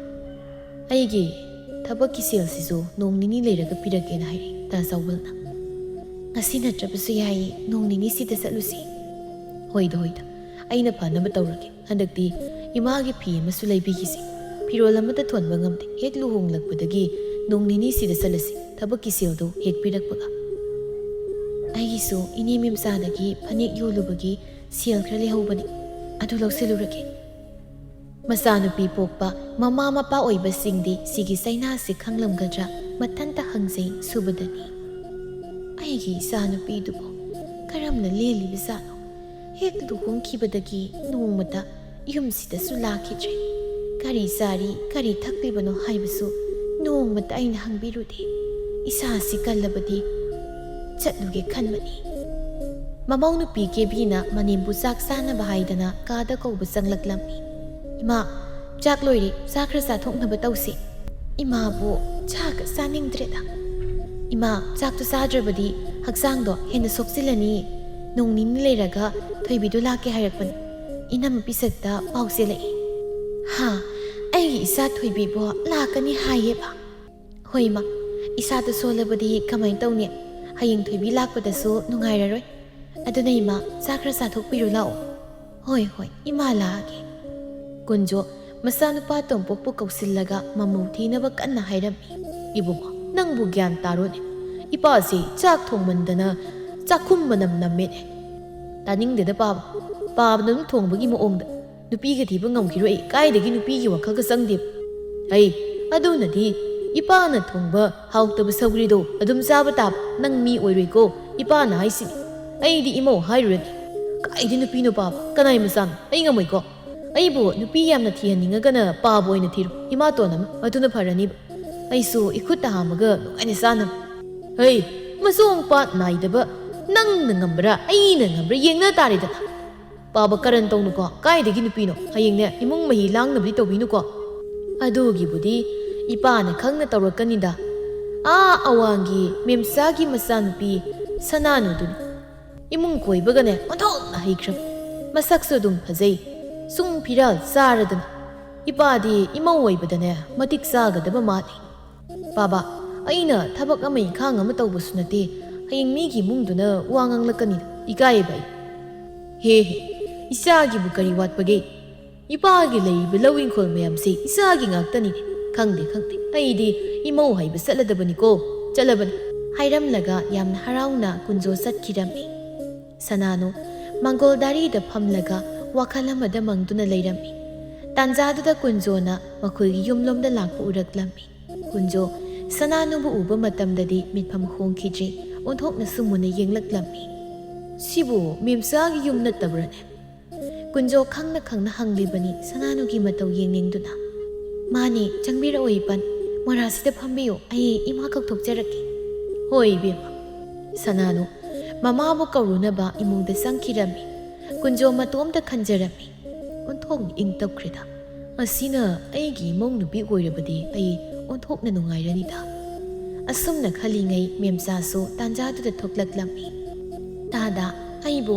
ꯑꯩꯒꯤ ꯊꯕꯛꯀꯤ ꯁꯦꯜꯁꯤꯁꯨ ꯅꯣꯡ ꯅꯤꯅꯤ ꯂꯩꯔꯒ ꯄꯤꯔꯛꯀꯦꯅ ꯍꯥꯏꯔꯛꯏ ꯇꯥ ꯆꯥꯎꯕꯜꯅ꯫ ꯉꯁꯤ ꯅꯠꯇ꯭ꯔꯕꯁꯨ ꯌꯥꯏꯌꯦ, ꯅꯣꯡ ꯅꯤꯅꯤꯁꯤꯗ ꯆꯠꯂꯨꯁꯤ꯫ ꯍꯣꯏꯗ, ꯍꯣꯏꯗ, ꯑꯩꯅ ꯐꯅꯕ ꯇꯧꯔꯒꯦ꯫ ꯍꯟꯗꯛꯇꯤ ꯏꯃꯥꯒꯤ ꯐꯤ ꯑꯃꯁꯨ ꯂꯩꯕꯤꯈꯤꯁꯤ꯫ ꯐꯤꯔꯣꯜ ꯑꯃꯠꯇ ꯊꯣꯟꯕ ꯉꯝꯗꯦ꯫ ꯍꯦꯛ ꯂꯨꯍꯣꯡꯂꯛꯄꯗꯒꯤ ꯅꯣꯡ ꯅꯤꯅꯤꯁꯤꯗ ꯆꯠꯂꯁꯤ, ꯊꯕꯛꯀꯤ ꯁꯦꯜꯗꯨ ꯍꯦꯛ ꯄꯤꯔꯛꯄꯒ꯫ ꯑꯩꯒꯤꯁꯨ ꯏꯅꯦ ꯃꯦꯝꯆꯥꯗꯒꯤ ꯐꯅꯦꯛ ꯌꯣꯜꯂꯨꯕꯒꯤ ꯁꯦꯜ ꯈꯔ ꯂꯩꯍꯧꯕꯅꯤ, ꯑꯗꯨ ꯂꯧꯁꯤꯜꯂꯨꯔꯒꯦ꯫ ꯃꯆꯥꯅꯨꯄꯤ ꯄꯣꯛꯄ ꯃꯃꯥ ꯃꯄꯥ ꯑꯣꯏꯕꯁꯤꯡꯗꯤ ꯁꯤꯒꯤ ꯆꯩꯅꯥꯁꯤ ꯈꯪꯂꯝꯒꯗ꯭ꯔꯥ ꯃꯊꯟꯇ ꯍꯪꯖꯩ ꯁꯨꯕꯗꯅꯤ꯫ ꯑꯩꯒꯤ ꯏꯆꯥꯅꯨꯄꯤꯗꯨꯕꯨ ꯀꯔꯝꯅ ꯂꯦꯜꯂꯤꯕꯖꯥꯠꯅꯣ? ꯍꯦꯛ ꯂꯨꯍꯣꯡꯈꯤꯕꯗꯒꯤ ꯅꯣꯡꯃꯇ ꯌꯨꯝꯁꯤꯗꯁꯨ ꯂꯥꯛꯈꯤꯗ꯭ꯔꯦ꯫ ꯀꯔꯤ ꯆꯥꯔꯤ, ꯀꯔꯤ ꯊꯛꯂꯤꯕꯅꯣ ꯍꯥꯏꯕꯁꯨ ꯅꯣꯡꯃꯇ ꯑꯩꯅ ꯍꯪꯕꯤꯔꯨꯗꯦ꯫ ꯏꯁꯥꯁꯤ ꯀꯜꯂꯕꯗꯤ ꯆꯠꯂꯨꯒꯦ ꯈꯟꯕꯅꯤ꯫ ꯃꯃꯧ ꯅꯨꯄꯤ ꯀꯦꯕꯤꯅ ꯃꯅꯦꯝꯕꯨ ꯆꯥꯛ ꯆꯥꯅꯕ ꯍꯥꯏꯗꯅ ꯀꯥꯗ ꯀꯧꯕ ꯆꯪꯂꯛꯂꯝꯃꯤ꯫ "ꯏꯃꯥ, ꯆꯥꯛ ꯂꯣꯏꯔꯦ, ꯆꯥ ꯈꯔ ꯆꯥꯊꯣꯛꯅꯕ ꯇꯧꯁꯤ꯫ ꯏꯃꯥꯕꯨ ꯆꯥꯒ ꯆꯥꯅꯤꯡꯗ꯭ꯔꯦꯗ꯫ "ꯏꯃꯥ, ꯆꯥꯛꯇꯨ ꯆꯥꯗ꯭ꯔꯕꯗꯤ ꯍꯛꯆꯥꯡꯗꯣ ꯍꯦꯟꯅ ꯁꯣꯛꯆꯤꯜꯂꯅꯤ꯫ ꯅꯣꯡ ꯅꯤꯅꯤ ꯂꯩꯔꯒ ꯊꯣꯏꯕꯤꯗꯨ ꯂꯥꯛꯀꯦ ꯍꯥꯏꯔꯛꯄꯅꯤ꯫ ꯏꯅꯝꯃ ꯄꯤꯁꯛꯇ ꯄꯥꯎ ꯆꯦꯜꯂꯛꯏ꯫" "ꯍꯥ? ꯑꯩꯒꯤ ꯏꯆꯥ ꯊꯣꯏꯕꯤꯕꯨ ꯂꯥꯛꯀꯅꯤ ꯍꯥꯏꯌꯦꯕ?" "ꯍꯣꯏ ꯏꯃꯥ, ꯏꯁꯥꯗꯨ ꯁꯣꯜꯂꯕꯗꯤ ꯀꯃꯥꯏꯅ ꯇꯧꯅꯤ? ꯍꯌꯦꯡ ꯊꯣꯏꯕꯤ ꯂꯥꯛꯄꯗꯁꯨ ꯅꯨꯡꯉꯥꯏꯔꯔꯣꯏ꯫ ꯑꯗꯨꯅ ꯏꯃꯥ, ꯆꯥꯛ ꯈꯔ ꯆꯥꯊꯣꯛꯄꯤꯔꯨ ꯂꯥꯛꯑꯣ꯫" "ꯍꯣꯏ, ꯍꯣꯏ, ꯏꯃꯥ ꯂꯥꯛꯑꯒꯦ꯫" ꯀꯨꯟꯖꯣ ꯃꯆꯥꯅꯨꯄꯥ ꯇꯣꯝꯄꯣꯛꯄꯨ ꯀꯧꯁꯤꯜꯂꯒ ꯃꯃꯧ ꯊꯤꯅꯕ ꯀꯟꯅ ꯍꯥꯏꯔꯝꯃꯤ꯫ "ꯏꯕꯨꯡꯉꯣ, ꯅꯪꯕꯨ ꯒ꯭ꯌꯥꯟ ꯇꯥꯔꯣꯅꯦ꯫ ꯏꯄꯥꯁꯤ ꯆꯥꯛ ꯊꯣꯡꯃꯟꯗꯅ ꯆꯥꯛꯈꯨꯝ ꯃꯅꯝ ꯅꯝꯃꯦꯅꯦ꯫ ꯇꯥꯅꯤꯡꯗꯦꯗ ꯄꯥꯕ꯫ ꯄꯥꯕꯅ ꯑꯗꯨꯝ ꯊꯣꯡꯕꯒꯤ ꯃꯑꯣꯡꯗ꯫ ꯅꯨꯄꯤꯒ ꯊꯤꯕ ꯉꯝꯈꯤꯔꯣꯏ ꯑꯩ꯫ ꯀꯥꯏꯗꯒꯤ ꯅꯨꯄꯤꯒꯤ ꯋꯥꯈꯜꯒ ꯆꯪꯗꯦꯕ꯫ ꯑꯩ, ꯑꯗꯨꯅꯗꯤ ꯏꯄꯥꯅ ꯊꯣꯡꯕ ꯍꯥꯎꯇꯕ ꯁꯧꯒ꯭ꯔꯤꯗꯣ ꯑꯗꯨꯝ ꯆꯥꯕ ꯇꯥꯕ꯫ ꯅꯪ ꯃꯤ ꯑꯣꯏꯔꯣꯏꯀꯣ, ꯏꯄꯥꯅ ꯍꯥꯏꯁꯤꯅꯤ꯫ ꯑꯩꯗꯤ ꯏꯃꯧ ꯍꯥꯏꯔꯨꯔꯅꯤ꯫ ꯀꯥꯏꯗꯤ ꯅꯨꯄꯤꯅꯣ ꯄꯥꯕ? ꯀꯅꯥꯏ ꯃꯆꯥꯅꯣ? ꯑꯩ ꯉꯝꯃꯣꯏꯀꯣ꯫ ꯑꯩꯕꯨ ꯅꯨꯄꯤ ꯌꯥꯝꯅ ꯊꯤꯍꯟꯅꯤꯡꯉꯒꯅ ꯄꯥꯕ ꯑꯣꯏꯅ ꯊꯤꯔꯣ, ꯏꯃꯥꯇꯣꯟ ꯑꯃ꯫ ꯑꯗꯨꯅ ꯐꯔꯅꯤꯕ꯫ ꯑꯩꯁꯨ ꯏꯈꯨꯠꯇ ꯍꯥꯝꯃꯒ ꯅꯨꯡꯉꯥꯏꯅ ꯆꯥꯅꯕ꯫" "ꯍꯩ, ꯃꯆꯣꯡ ꯄꯥꯠ ꯅꯥꯏꯗꯕ, ꯅꯪꯅ ꯉꯝꯕ꯭ꯔꯥ ꯑꯩꯅ ꯉꯝꯕ꯭ꯔꯥ ꯌꯦꯡꯅ ꯇꯥꯔꯦꯗꯅ꯫ ꯄꯥꯕ ꯀꯔꯟ ꯇꯧꯅꯨꯀꯣ, ꯀꯥꯏꯗꯒꯤ ꯅꯨꯄꯤꯅꯣ? ꯍꯌꯦꯡꯅꯦ ꯏꯃꯨꯡ ꯃꯍꯤ ꯂꯥꯡꯅꯕꯗꯤ ꯇꯧꯕꯤꯅꯨꯀꯣ꯫ ꯑꯗꯨꯒꯤꯕꯨꯗꯤ ꯏꯄꯥꯅ ꯈꯪꯅ ꯇꯧꯔꯛꯀꯅꯤꯗ꯫ ꯑꯥ ꯑꯋꯥꯡꯒꯤ ꯃꯦꯝꯆꯥꯒꯤ ꯃꯆꯥꯅꯨꯄꯤ ꯁꯅꯥꯅꯨꯗꯨꯅꯤ꯫ ꯏꯃꯨꯡ ꯀꯣꯏꯕꯒꯅꯦ ꯑꯣꯟꯊꯣꯛꯅ ꯍꯩꯈ꯭ꯔꯕ꯫ ꯃꯁꯛꯁꯨ ꯑꯗꯨꯝ ꯐꯖꯩ꯫ ꯁꯨꯝ ꯐꯤꯔꯥꯜ ꯆꯥꯔꯗꯅ꯫ ꯏꯄꯥꯗꯤ ꯏꯃꯧ ꯑꯣꯏꯕꯗꯅꯦ ꯃꯇꯤꯛ ꯆꯥꯒꯗꯕ ꯃꯥꯜꯂꯤ꯫ ꯄꯥꯕ, ꯑꯩꯅ ꯊꯕꯛ ꯑꯃ ꯏꯪꯈꯥꯡ ꯑꯃ ꯇꯧꯕꯁꯨ ꯅꯠꯇꯦ꯫ ꯍꯌꯦꯡ ꯃꯤꯒꯤ ꯏꯃꯨꯡꯗꯨꯅ ꯋꯥ ꯉꯥꯡꯂꯛꯀꯅꯤꯗ꯫ ꯏꯀꯥꯏꯌꯦꯕ ꯑꯩ꯫ ꯍꯦ ꯍꯦ, ꯏꯆꯥꯒꯤꯕꯨ ꯀꯔꯤ ꯋꯥꯠꯄꯒꯦ? ꯏꯄꯥꯒꯤ ꯂꯩꯔꯤꯕ ꯂꯧ ꯏꯪꯈꯣꯜ ꯃꯌꯥꯝꯁꯤ ꯏꯆꯥꯒꯤ ꯉꯥꯛꯇꯅꯤꯅꯦ꯫ ꯈꯪꯗꯦ, ꯈꯪꯗꯦ꯫ ꯑꯩꯗꯤ ꯏꯃꯧ ꯍꯥꯏꯕ ꯆꯠꯂꯗꯕꯅꯤꯀꯣ, ꯆꯠꯂꯕꯅꯤ꯫" ꯍꯥꯏꯔꯝꯂꯒ ꯌꯥꯝꯅ ꯍꯔꯥꯎꯅ ꯀꯨꯟꯖꯣ ꯆꯠꯈꯤꯔꯝꯃꯤ꯫ ꯁꯅꯥꯅꯨ ꯃꯪꯒꯣꯜ ꯗꯥꯔꯤꯗ ꯐꯝꯂꯒ ꯋꯥꯈꯜ ꯑꯃꯗ ꯃꯪꯗꯨꯅ ꯂꯩꯔꯝꯃꯤ꯫ ꯇꯥꯟꯖꯥꯗꯨꯗ ꯀꯨꯟꯖꯣꯅ ꯃꯈꯣꯏꯒꯤ ꯌꯨꯝꯂꯣꯝꯗ ꯂꯥꯛꯄ ꯎꯔꯛꯂꯝꯃꯤ꯫ ꯀꯨꯟꯖꯣ ꯁꯅꯥꯅꯨꯕꯨ ꯎꯕ ꯃꯇꯝꯗꯗꯤ ꯃꯤꯠꯐꯝ ꯍꯣꯡꯈꯤꯗ꯭ꯔꯤ, ꯑꯣꯟꯊꯣꯛꯅꯁꯨ ꯃꯨꯟꯅ ꯌꯦꯡꯂꯛꯂꯝꯃꯤ꯫ "ꯁꯤꯕꯨ ꯃꯦꯝꯆꯥꯒꯤ ꯌꯨꯝ ꯅꯠꯇꯕ꯭ꯔꯅꯦ?" ꯀꯨꯟꯖꯣ ꯈꯪꯅ ꯈꯪꯅ ꯍꯪꯂꯤꯕꯅꯤ ꯁꯅꯥꯅꯨꯒꯤ ꯃꯇꯧ ꯌꯦꯡꯅꯤꯡꯗꯨꯅ꯫ "ꯃꯥꯅꯦ, ꯆꯪꯕꯤꯔꯛꯑꯣ ꯏꯄꯟ, ꯃꯣꯔꯥꯁꯤꯗ ꯐꯝꯕꯤꯌꯨ, ꯑꯩ ꯏꯃꯥ ꯀꯧꯊꯣꯛꯆꯔꯛꯀꯦ꯫" "ꯍꯣꯏ ꯏꯕꯦꯝꯃ꯫" ꯁꯅꯥꯅꯨ ꯃꯃꯥꯕꯨ ꯀꯧꯔꯨꯅꯕ ꯏꯃꯨꯡꯗ ꯆꯪꯈꯤꯔꯝꯃꯤ꯫ ꯀꯨꯟꯖꯣ ꯃꯇꯣꯝꯇ ꯈꯟꯖꯔꯝꯃꯤ, "ꯑꯣꯟꯊꯣꯛꯅ ꯏꯪ ꯇꯞꯈ꯭ꯔꯦꯗ꯫ ꯑꯁꯤꯅ ꯑꯩꯒꯤ ꯏꯃꯧ ꯅꯨꯄꯤ ꯑꯣꯏꯔꯕꯗꯤ ꯑꯩ ꯑꯣꯟꯊꯣꯛꯅ ꯅꯨꯡꯉꯥꯏꯔꯅꯤꯗ꯫" ꯑꯁꯨꯝꯅ ꯈꯜꯂꯤꯉꯩ ꯃꯦꯝꯆꯥꯁꯨ ꯇꯥꯟꯖꯥꯗꯨꯗ ꯊꯣꯛꯂꯛꯂꯝꯃꯤ꯫ "ꯇꯥꯗ, ꯑꯩꯕꯨ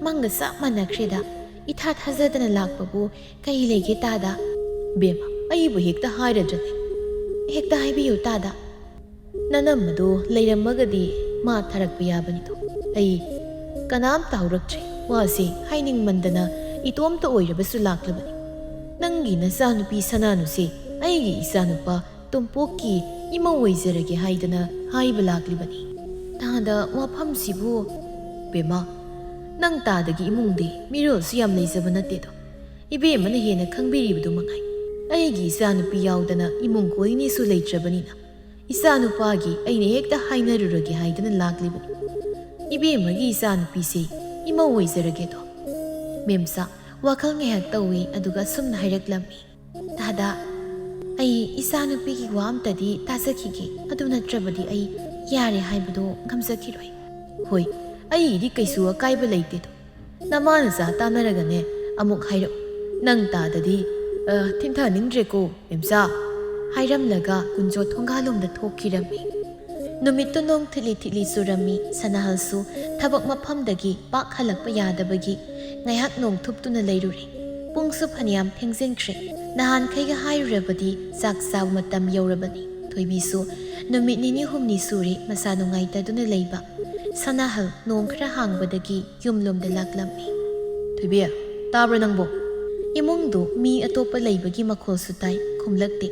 ꯃꯪꯒ ꯆꯞ ꯃꯥꯟꯅꯈ꯭ꯔꯦꯗ꯫ ꯏꯊꯥ ꯊꯥꯖꯗꯅ ꯂꯥꯛꯄꯕꯨ ꯀꯩ ꯂꯩꯒꯦ ꯇꯥꯗ?" "ꯕꯦꯝꯃ, ꯑꯩꯕꯨ ꯍꯦꯛꯇ ꯍꯥꯏꯔꯗ꯭ꯔꯅꯦ?" "ꯍꯦꯛꯇ ꯍꯥꯏꯕꯤꯌꯨ ꯇꯥꯗ꯫ ꯅꯅꯝꯃꯗꯣ ꯂꯩꯔꯝꯃꯒꯗꯤ ꯃꯥ ꯊꯥꯔꯛꯄ ꯌꯥꯕꯅꯤꯗꯣ꯫ ꯑꯩ ꯀꯅꯥꯝꯇ ꯍꯧꯔꯛꯇ꯭ꯔꯦ꯫ ꯋꯥꯁꯦ ꯍꯥꯏꯅꯤꯡꯃꯟꯗꯅ ꯏꯇꯣꯝꯇ ꯑꯣꯏꯔꯕꯁꯨ ꯂꯥꯛꯂꯕꯅꯤ꯫ ꯅꯪꯒꯤ ꯅꯆꯥꯅꯨꯄꯤ ꯁꯅꯥꯅꯨꯁꯦ ꯑꯩꯒꯤ ꯏꯆꯥꯅꯨꯄꯥ ꯇꯣꯝꯄꯣꯛꯀꯤ ꯏꯃꯧ ꯑꯣꯏꯖꯔꯒꯦ ꯍꯥꯏꯗꯅ ꯍꯥꯏꯕ ꯂꯥꯛꯂꯤꯕꯅꯤ꯫" "ꯇꯥꯗ, ꯋꯥꯐꯝꯁꯤꯕꯨ?" "ꯕꯦꯝꯃ, ꯅꯪ ꯇꯥꯗꯒꯤ ꯏꯃꯨꯡꯗꯤ ꯃꯤꯔꯣꯜꯁꯨ ꯌꯥꯝ ꯂꯩꯖꯕ ꯅꯠꯇꯦꯗꯣ꯫ ꯏꯕꯦꯝꯃꯅ ꯍꯦꯟꯅ ꯈꯪꯕꯤꯔꯤꯕꯗꯨ ꯃꯉꯥꯏ꯫ ꯑꯩꯒꯤ ꯏꯆꯥꯅꯨꯄꯤ ꯌꯥꯎꯗꯅ ꯏꯃꯨꯡ ꯀꯣꯏꯅꯤꯁꯨ ꯂꯩꯇ꯭ꯔꯕꯅꯤꯅ ꯏꯆꯥꯅꯨꯄꯥꯒꯤ ꯑꯩꯅ ꯍꯦꯛꯇ ꯍꯥꯏꯅꯔꯨꯔꯒꯦ ꯍꯥꯏꯗꯅ ꯂꯥꯛꯂꯤꯕꯅꯤ꯫ ꯏꯕꯦꯝꯃꯒꯤ ꯏꯆꯥꯅꯨꯄꯤꯁꯦ ꯏꯃꯧ ꯑꯣꯏꯖꯔꯒꯦꯗꯣ꯫" ꯃꯦꯝꯆꯥ ꯋꯥꯈꯜ ꯉꯥꯏꯍꯥꯛ ꯇꯧꯏ, ꯑꯗꯨꯒ ꯑꯁꯨꯝꯅ ꯍꯥꯏꯔꯛꯂꯝꯃꯤ꯫ "ꯇꯥꯗ, ꯑꯩ ꯏꯆꯥꯅꯨꯄꯤꯒꯤ ꯋꯥ ꯑꯝꯇꯗꯤ ꯇꯥꯖꯈꯤꯒꯦ꯫ ꯑꯗꯨ ꯅꯠꯇ꯭ꯔꯕꯗꯤ ꯑꯩ ꯌꯥꯔꯦ ꯍꯥꯏꯕꯗꯣ ꯉꯝꯖꯈꯤꯔꯣꯏ꯫" "ꯍꯣꯏ, ꯑꯩꯒꯤꯗꯤ ꯀꯩꯁꯨ ꯑꯀꯥꯏꯕ ꯂꯩꯇꯦꯗꯣ꯫ ꯅꯃꯥ ꯅꯆꯥ ꯇꯥꯟꯅꯔꯒꯅꯦ ꯑꯃꯨꯛ ꯍꯥꯏꯔꯛꯎ꯫ ꯅꯪ ꯇꯥꯗꯗꯤ, ꯑ, ꯊꯤꯟꯊꯅꯤꯡꯗ꯭ꯔꯦꯀꯣ, ꯃꯦꯝꯆꯥ꯫" ꯍꯥꯏꯔꯝꯂꯒ ꯀꯨꯟꯖꯣ ꯊꯣꯡꯒꯥꯜꯂꯣꯝꯗ ꯊꯣꯛꯈꯤꯔꯝꯃꯤ꯫ ꯅꯨꯃꯤꯠꯇꯨ ꯅꯣꯡ ꯊꯤꯠꯂꯤ ꯊꯤꯠꯂꯤ ꯆꯨꯔꯝꯃꯤ꯫ ꯁꯅꯥꯍꯜꯁꯨ ꯊꯕꯛ ꯃꯐꯝꯗꯒꯤ ꯄꯥꯛ ꯍꯜꯂꯛꯄ ꯌꯥꯗꯕꯒꯤ ꯉꯥꯏꯍꯥꯛ ꯅꯣꯡ ꯊꯨꯞꯇꯨꯅ ꯂꯩꯔꯨꯔꯦ꯫ ꯄꯨꯡꯁꯨ ꯐꯅꯌꯥꯝ ꯊꯦꯡꯖꯤꯟꯈ꯭ꯔꯦ꯫ ꯅꯍꯥꯟꯈꯩꯒ ꯍꯥꯏꯔꯨꯔꯕꯗꯤ ꯆꯥꯛ ꯆꯥꯕ ꯃꯇꯝ ꯌꯧꯔꯕꯅꯤ꯫ ꯊꯣꯏꯕꯤꯁꯨ ꯅꯨꯃꯤꯠ ꯅꯤꯅꯤ ꯍꯨꯝꯅꯤ ꯁꯨꯔꯦ ꯃꯁꯥ ꯅꯨꯡꯉꯥꯏꯇꯗꯨꯅ ꯂꯩꯕ꯫ ꯁꯅꯥꯍꯜ ꯅꯣꯡ ꯈꯔ ꯍꯥꯡꯕꯗꯒꯤ ꯌꯨꯝꯂꯣꯝꯗ ꯂꯥꯛꯂꯝꯃꯤ꯫ "ꯊꯣꯏꯕꯤ, ꯇꯥꯕ꯭ꯔꯥ ꯅꯪꯕꯣ?" ꯏꯃꯨꯡꯗꯨ ꯃꯤ ꯑꯇꯣꯞꯄ ꯂꯩꯕꯒꯤ ꯃꯈꯣꯜꯁꯨ ꯇꯥꯏ, ꯈꯨꯝꯂꯛꯇꯦ꯫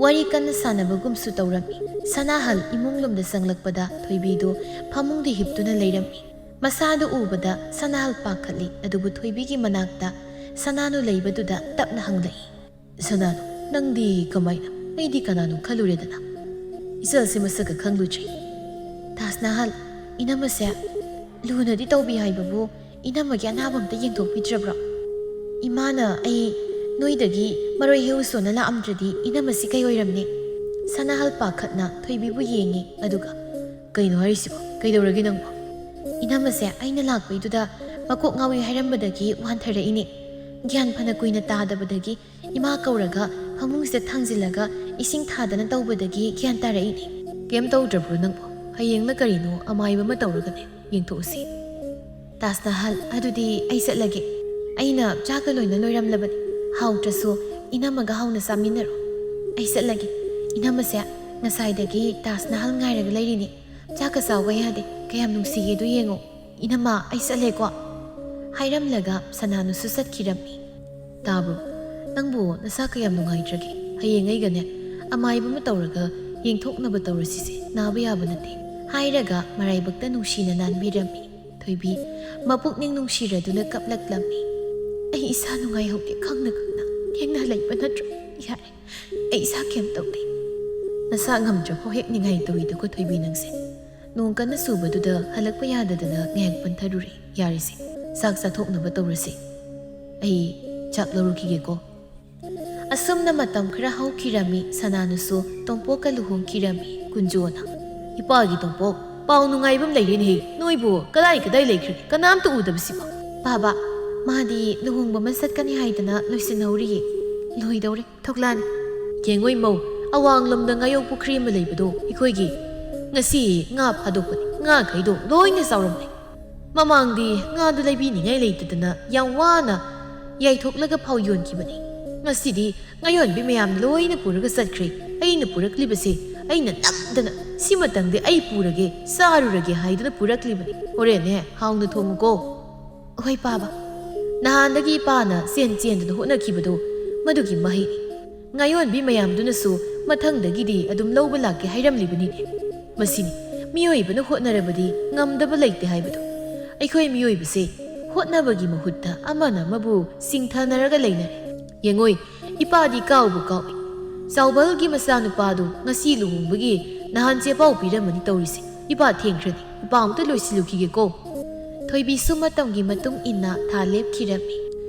ꯋꯥꯔꯤ ꯀꯟꯅ ꯁꯥꯟꯅꯕꯒꯨꯝꯁꯨ ꯇꯧꯔꯝꯃꯤ꯫ ꯁꯅꯥꯍꯜ ꯏꯃꯨꯡꯂꯣꯝꯗ ꯆꯪꯂꯛꯄꯗ ꯊꯣꯏꯕꯤꯗꯨ ꯐꯃꯨꯡꯗ ꯍꯤꯞꯇꯨꯅ ꯂꯩꯔꯝꯃꯤ꯫ ꯃꯁꯥꯗꯨ ꯎꯕꯗ ꯁꯅꯥꯍꯜ ꯄꯥꯈꯠꯂꯤ, ꯑꯗꯨꯕꯨ ꯊꯣꯏꯕꯤꯒꯤ ꯃꯅꯥꯛꯇ ꯁꯅꯥꯅꯨ ꯂꯩꯕꯗꯨꯗ ꯇꯞꯅ ꯍꯪꯂꯛꯏ꯫ "ꯁꯅꯥꯅꯨ, ꯅꯪꯗꯤ ꯀꯃꯥꯏꯅ? ꯑꯩꯗꯤ ꯀꯅꯥꯅꯣ ꯈꯜꯂꯨꯔꯦꯗꯅ꯫ ꯏꯆꯜꯁꯦ ꯃꯁꯛꯀ ꯈꯪꯂꯨꯗ꯭ꯔꯤ꯫" "ꯇꯥꯖꯅꯍꯜ, ꯏꯅꯝꯃꯁꯦ ꯂꯨꯅꯗꯤ ꯇꯧꯕꯤ ꯍꯥꯏꯕꯕꯨ ꯏꯅꯝꯃꯒꯤ ꯑꯅꯥꯕ ꯑꯝꯇ ꯌꯦꯡꯊꯣꯛꯄꯤꯗ꯭ꯔꯕ꯭ꯔꯣ? ꯏꯃꯥꯅ ꯑꯩ ꯅꯣꯏꯗꯒꯤ ꯃꯔꯣꯏ ꯍꯦꯛꯎꯁꯣꯅ ꯂꯥꯛꯑꯝꯗ꯭ꯔꯗꯤ ꯏꯅꯝꯃꯁꯤ ꯀꯩ ꯑꯣꯏꯔꯝꯅꯤ?" ꯁꯅꯥꯍꯜ ꯄꯥꯈꯠꯅ ꯊꯣꯏꯕꯤꯕꯨ ꯌꯦꯡꯉꯤ, ꯑꯗꯨꯒ, "ꯀꯩꯅꯣ ꯍꯥꯏꯔꯤꯁꯤꯕꯣ? ꯀꯩꯗꯧꯔꯒꯦ ꯅꯪꯕꯣ?" "ꯏꯅꯝꯃꯁꯦ ꯑꯩꯅ ꯂꯥꯛꯄꯩꯗꯨꯗ ꯃꯀꯣꯛ ꯉꯥꯎꯏ ꯍꯥꯏꯔꯝꯕꯗꯒꯤ ꯋꯥꯟꯊꯔꯛꯏꯅꯦ꯫ ꯒ꯭ꯌꯥꯟ ꯐꯅ ꯀꯨꯏꯅ ꯇꯥꯗꯕꯗꯒꯤ ꯏꯃꯥ ꯀꯧꯔꯒ ꯐꯃꯨꯡꯁꯤꯗ ꯊꯥꯡꯖꯤꯜꯂꯒ ꯏꯁꯤꯡ ꯊꯥꯗꯅ ꯇꯧꯕꯗꯒꯤ ꯒ꯭ꯌꯥꯟ ꯇꯥꯔꯛꯏꯅꯦ꯫" "ꯀꯩꯝ ꯇꯧꯗ꯭ꯔꯕ꯭ꯔꯣ ꯅꯪꯕꯣ? ꯍꯌꯦꯡꯅ ꯀꯔꯤꯅꯣ ꯑꯃꯥꯏꯕ ꯑꯃ ꯇꯧꯔꯒꯅꯦ ꯌꯦꯡꯊꯣꯛꯎꯁꯤ꯫ ꯇꯥꯖ ꯅꯍꯜ, ꯑꯗꯨꯗꯤ ꯑꯩ ꯆꯠꯂꯒꯦ꯫ ꯑꯩꯅ ꯆꯥꯛꯀ ꯂꯣꯏꯅ ꯂꯣꯏꯔꯝꯂꯕꯅꯤ꯫ ꯍꯥꯎꯇ꯭ꯔꯁꯨ ꯏꯅꯝꯃꯒ ꯍꯥꯎꯅ ꯆꯥꯃꯤꯟꯅꯔꯣ꯫ ꯑꯩ ꯆꯠꯂꯒꯦ꯫ ꯏꯅꯝꯃꯁꯦ ꯉꯁꯥꯏꯗꯒꯤ ꯇꯥꯖ ꯅꯍꯜ ꯉꯥꯏꯔꯒ ꯂꯩꯔꯤꯅꯤ꯫ ꯆꯥꯛꯀ ꯆꯥꯎꯕ ꯌꯥꯗꯦ꯫ ꯀꯌꯥꯝ ꯅꯨꯡꯁꯤꯒꯦꯗꯣ ꯌꯦꯡꯉꯣ꯫ ꯏꯅꯝꯃ, ꯑꯩ ꯆꯠꯂꯦꯀꯣ꯫" ꯍꯥꯏꯔꯝꯂꯒ ꯁꯅꯥꯅꯨꯁꯨ ꯆꯠꯈꯤꯔꯝꯃꯤ꯫ "ꯇꯥꯕ꯭ꯔꯣ? ꯅꯪꯕꯨ ꯅꯁꯥ ꯀꯌꯥꯝ ꯅꯨꯡꯉꯥꯏꯇ꯭ꯔꯒꯦ? ꯍꯌꯦꯡ ꯑꯩꯒꯅꯦ ꯑꯃꯥꯏꯕ ꯑꯃ ꯇꯧꯔꯒ ꯌꯦꯡꯊꯣꯛꯅꯕ ꯇꯧꯔꯁꯤꯁꯦ꯫ ꯅꯥꯕ ꯌꯥꯕ ꯅꯠꯇꯦ꯫" ꯍꯥꯏꯔꯒ ꯃꯔꯥꯏꯕꯛꯇ ꯅꯨꯡꯁꯤꯅ ꯅꯥꯟꯕꯤꯔꯝꯃꯤ꯫ ꯊꯣꯏꯕꯤ ꯃꯄꯨꯛꯅꯤꯡ ꯅꯨꯡꯁꯤꯔꯗꯨꯅ ꯀꯞꯂꯛꯂꯝꯃꯤ꯫ "ꯑꯩ ꯏꯁꯥ ꯅꯨꯡꯉꯥꯏꯍꯧꯗꯦ ꯈꯪꯅ ꯈꯪꯅ꯫ ꯊꯦꯡꯅ ꯂꯩꯕ ꯅꯠꯇ꯭ꯔꯣ? ꯌꯥꯔꯦ, ꯑꯩ ꯏꯁꯥ ꯀꯩꯝ ꯇꯧꯗꯦ꯫" "ꯅꯁꯥ ꯉꯝꯗ꯭ꯔꯐꯥꯎ ꯍꯦꯛ ꯅꯤꯡꯉꯥꯏ ꯇꯧꯏꯗꯀꯣ ꯊꯣꯏꯕꯤ ꯅꯪꯁꯦ꯫ ꯅꯣꯡ ꯀꯟꯅ ꯆꯨꯕꯗꯨꯗ ꯍꯜꯂꯛꯄ ꯌꯥꯗꯗꯅ ꯉꯥꯏꯍꯥꯛ ꯄꯟꯊꯔꯨꯔꯦ꯫ ꯌꯥꯔꯦꯁꯦ, ꯆꯥꯛ ꯆꯥꯊꯣꯛꯅꯕ ꯇꯧꯔꯁꯦ꯫ ꯑꯩ ꯆꯥꯛ ꯂꯧꯔꯨꯈꯤꯒꯦꯀꯣ꯫" ꯑꯁꯨꯝꯅ ꯃꯇꯝ ꯈꯔ ꯍꯧꯈꯤꯔꯝꯃꯤ꯫ ꯁꯅꯥꯅꯨꯁꯨ ꯇꯣꯝꯄꯣꯛꯀ ꯂꯨꯍꯣꯡꯈꯤꯔꯝꯃꯤ꯫ ꯀꯨꯟꯖꯣꯅ, "ꯏꯄꯥꯒꯤ ꯇꯣꯝꯄꯣꯛ, ꯄꯥꯎ ꯅꯨꯡꯉꯥꯏꯕ ꯑꯃ ꯂꯩꯔꯦꯅꯦꯍꯦ꯫ ꯅꯣꯏꯕꯨ ꯀꯗꯥꯏ ꯀꯗꯥꯏ ꯂꯩꯈ꯭ꯔꯒꯦ? ꯀꯅꯥꯝꯇ ꯎꯗꯕꯁꯤꯕꯣ?" "ꯄꯥꯕ, ꯃꯥꯗꯤ ꯂꯨꯍꯣꯡꯕ ꯑꯃ ꯆꯠꯀꯅꯤ ꯍꯥꯏꯗꯅ ꯂꯣꯏꯁꯤꯟꯍꯧꯔꯤꯌꯦ꯫ ꯂꯣꯏꯗꯧꯔꯦ, ꯊꯣꯛꯂꯛꯑꯅꯤ꯫" "ꯌꯦꯡꯉꯣ ꯏꯃꯧ, ꯑꯋꯥꯡꯂꯣꯝꯗ ꯉꯥꯌꯣꯛ ꯄꯨꯈ꯭ꯔꯤ ꯑꯃ ꯂꯩꯕꯗꯣ, ꯑꯩꯈꯣꯏꯒꯤ ꯉꯁꯤ ꯉꯥ ꯐꯥꯗꯣꯛꯄꯅꯤ꯫ ꯉꯥꯈꯩꯗꯣ ꯂꯣꯏꯅ ꯆꯥꯎꯔꯝꯂꯦ꯫ ꯃꯃꯥꯡꯗꯤ ꯉꯥꯗꯨ ꯂꯩꯕꯤꯅꯤꯡꯉꯥꯏ ꯂꯩꯇꯗꯅ ꯌꯥꯝ ꯋꯥꯅ ꯌꯥꯏꯊꯣꯛꯂꯒ ꯐꯥꯎ ꯌꯣꯟꯈꯤꯕꯅꯤ꯫ ꯉꯁꯤꯗꯤ ꯉꯥꯌꯣꯟꯕꯤ ꯃꯌꯥꯝ ꯂꯣꯏꯅ ꯄꯨꯔꯒ ꯆꯠꯈ꯭ꯔꯦ꯫ ꯑꯩꯅ ꯄꯨꯔꯛꯂꯤꯕꯁꯦ ꯑꯩꯅ ꯅꯝꯗꯅ, ꯁꯤꯃꯇꯪꯗꯤ ꯑꯩ ꯄꯨꯔꯒꯦ, ꯆꯥꯔꯨꯔꯒꯦ ꯍꯥꯏꯗꯨꯅ ꯄꯨꯔꯛꯂꯤꯕꯅꯤ꯫ ꯍꯣꯔꯦꯟꯅꯦ ꯍꯥꯎꯅ ꯊꯣꯡꯉꯨꯀꯣ꯫" "ꯍꯣꯏ ꯄꯥꯕ꯫" ꯅꯍꯥꯟꯗꯒꯤ ꯏꯄꯥꯅ ꯆꯦꯟ ꯆꯦꯟꯗꯨꯅ ꯍꯣꯠꯅꯈꯤꯕꯗꯨ ꯃꯗꯨꯒꯤ ꯃꯍꯩꯅꯤ꯫ ꯉꯥꯌꯣꯟꯕꯤ ꯃꯌꯥꯝꯗꯨꯅꯁꯨ ꯃꯊꯪꯗꯒꯤꯗꯤ ꯑꯗꯨꯝ ꯂꯧꯕ ꯂꯥꯛꯀꯦ ꯍꯥꯏꯔꯝꯂꯤꯕꯅꯤꯅꯦ꯫ ꯃꯁꯤꯅꯤ ꯃꯤꯑꯣꯏꯕꯅ ꯍꯣꯠꯅꯔꯕꯗꯤ ꯉꯝꯗꯕ ꯂꯩꯇꯦ ꯍꯥꯏꯕꯗꯨ꯫ ꯑꯩꯈꯣꯏ ꯃꯤꯑꯣꯏꯕꯁꯦ ꯍꯣꯠꯅꯕꯒꯤ ꯃꯍꯨꯠꯇ ꯑꯃꯅ ꯑꯃꯕꯨ ꯆꯤꯡꯊꯅꯔꯒ ꯂꯩꯅꯔꯦ꯫ ꯌꯦꯡꯉꯣꯏ, ꯏꯄꯥꯗꯤ ꯀꯥꯎꯕꯨ ꯀꯥꯎꯏ꯫ ꯆꯥꯎꯕꯜꯒꯤ ꯃꯆꯥꯅꯨꯄꯥꯗꯨ ꯉꯁꯤ ꯂꯨꯍꯣꯡꯕꯒꯤ ꯅꯍꯥꯟ ꯆꯦꯄꯥꯎ ꯄꯤꯔꯝꯃꯅꯤ ꯇꯧꯔꯤꯁꯦ꯫ ꯏꯄꯥ ꯊꯦꯡꯈ꯭ꯔꯅꯤ꯫ ꯏꯄꯥ ꯑꯝꯇ ꯂꯣꯏꯁꯤꯜꯂꯨꯈꯤꯒꯦꯀꯣ꯫ ꯊꯣꯏꯕꯤꯁꯨ ꯃꯇꯝꯒꯤ ꯃꯇꯨꯡ ꯏꯟꯅ ꯊꯥ ꯂꯦꯞꯈꯤꯔꯝꯃꯤ꯫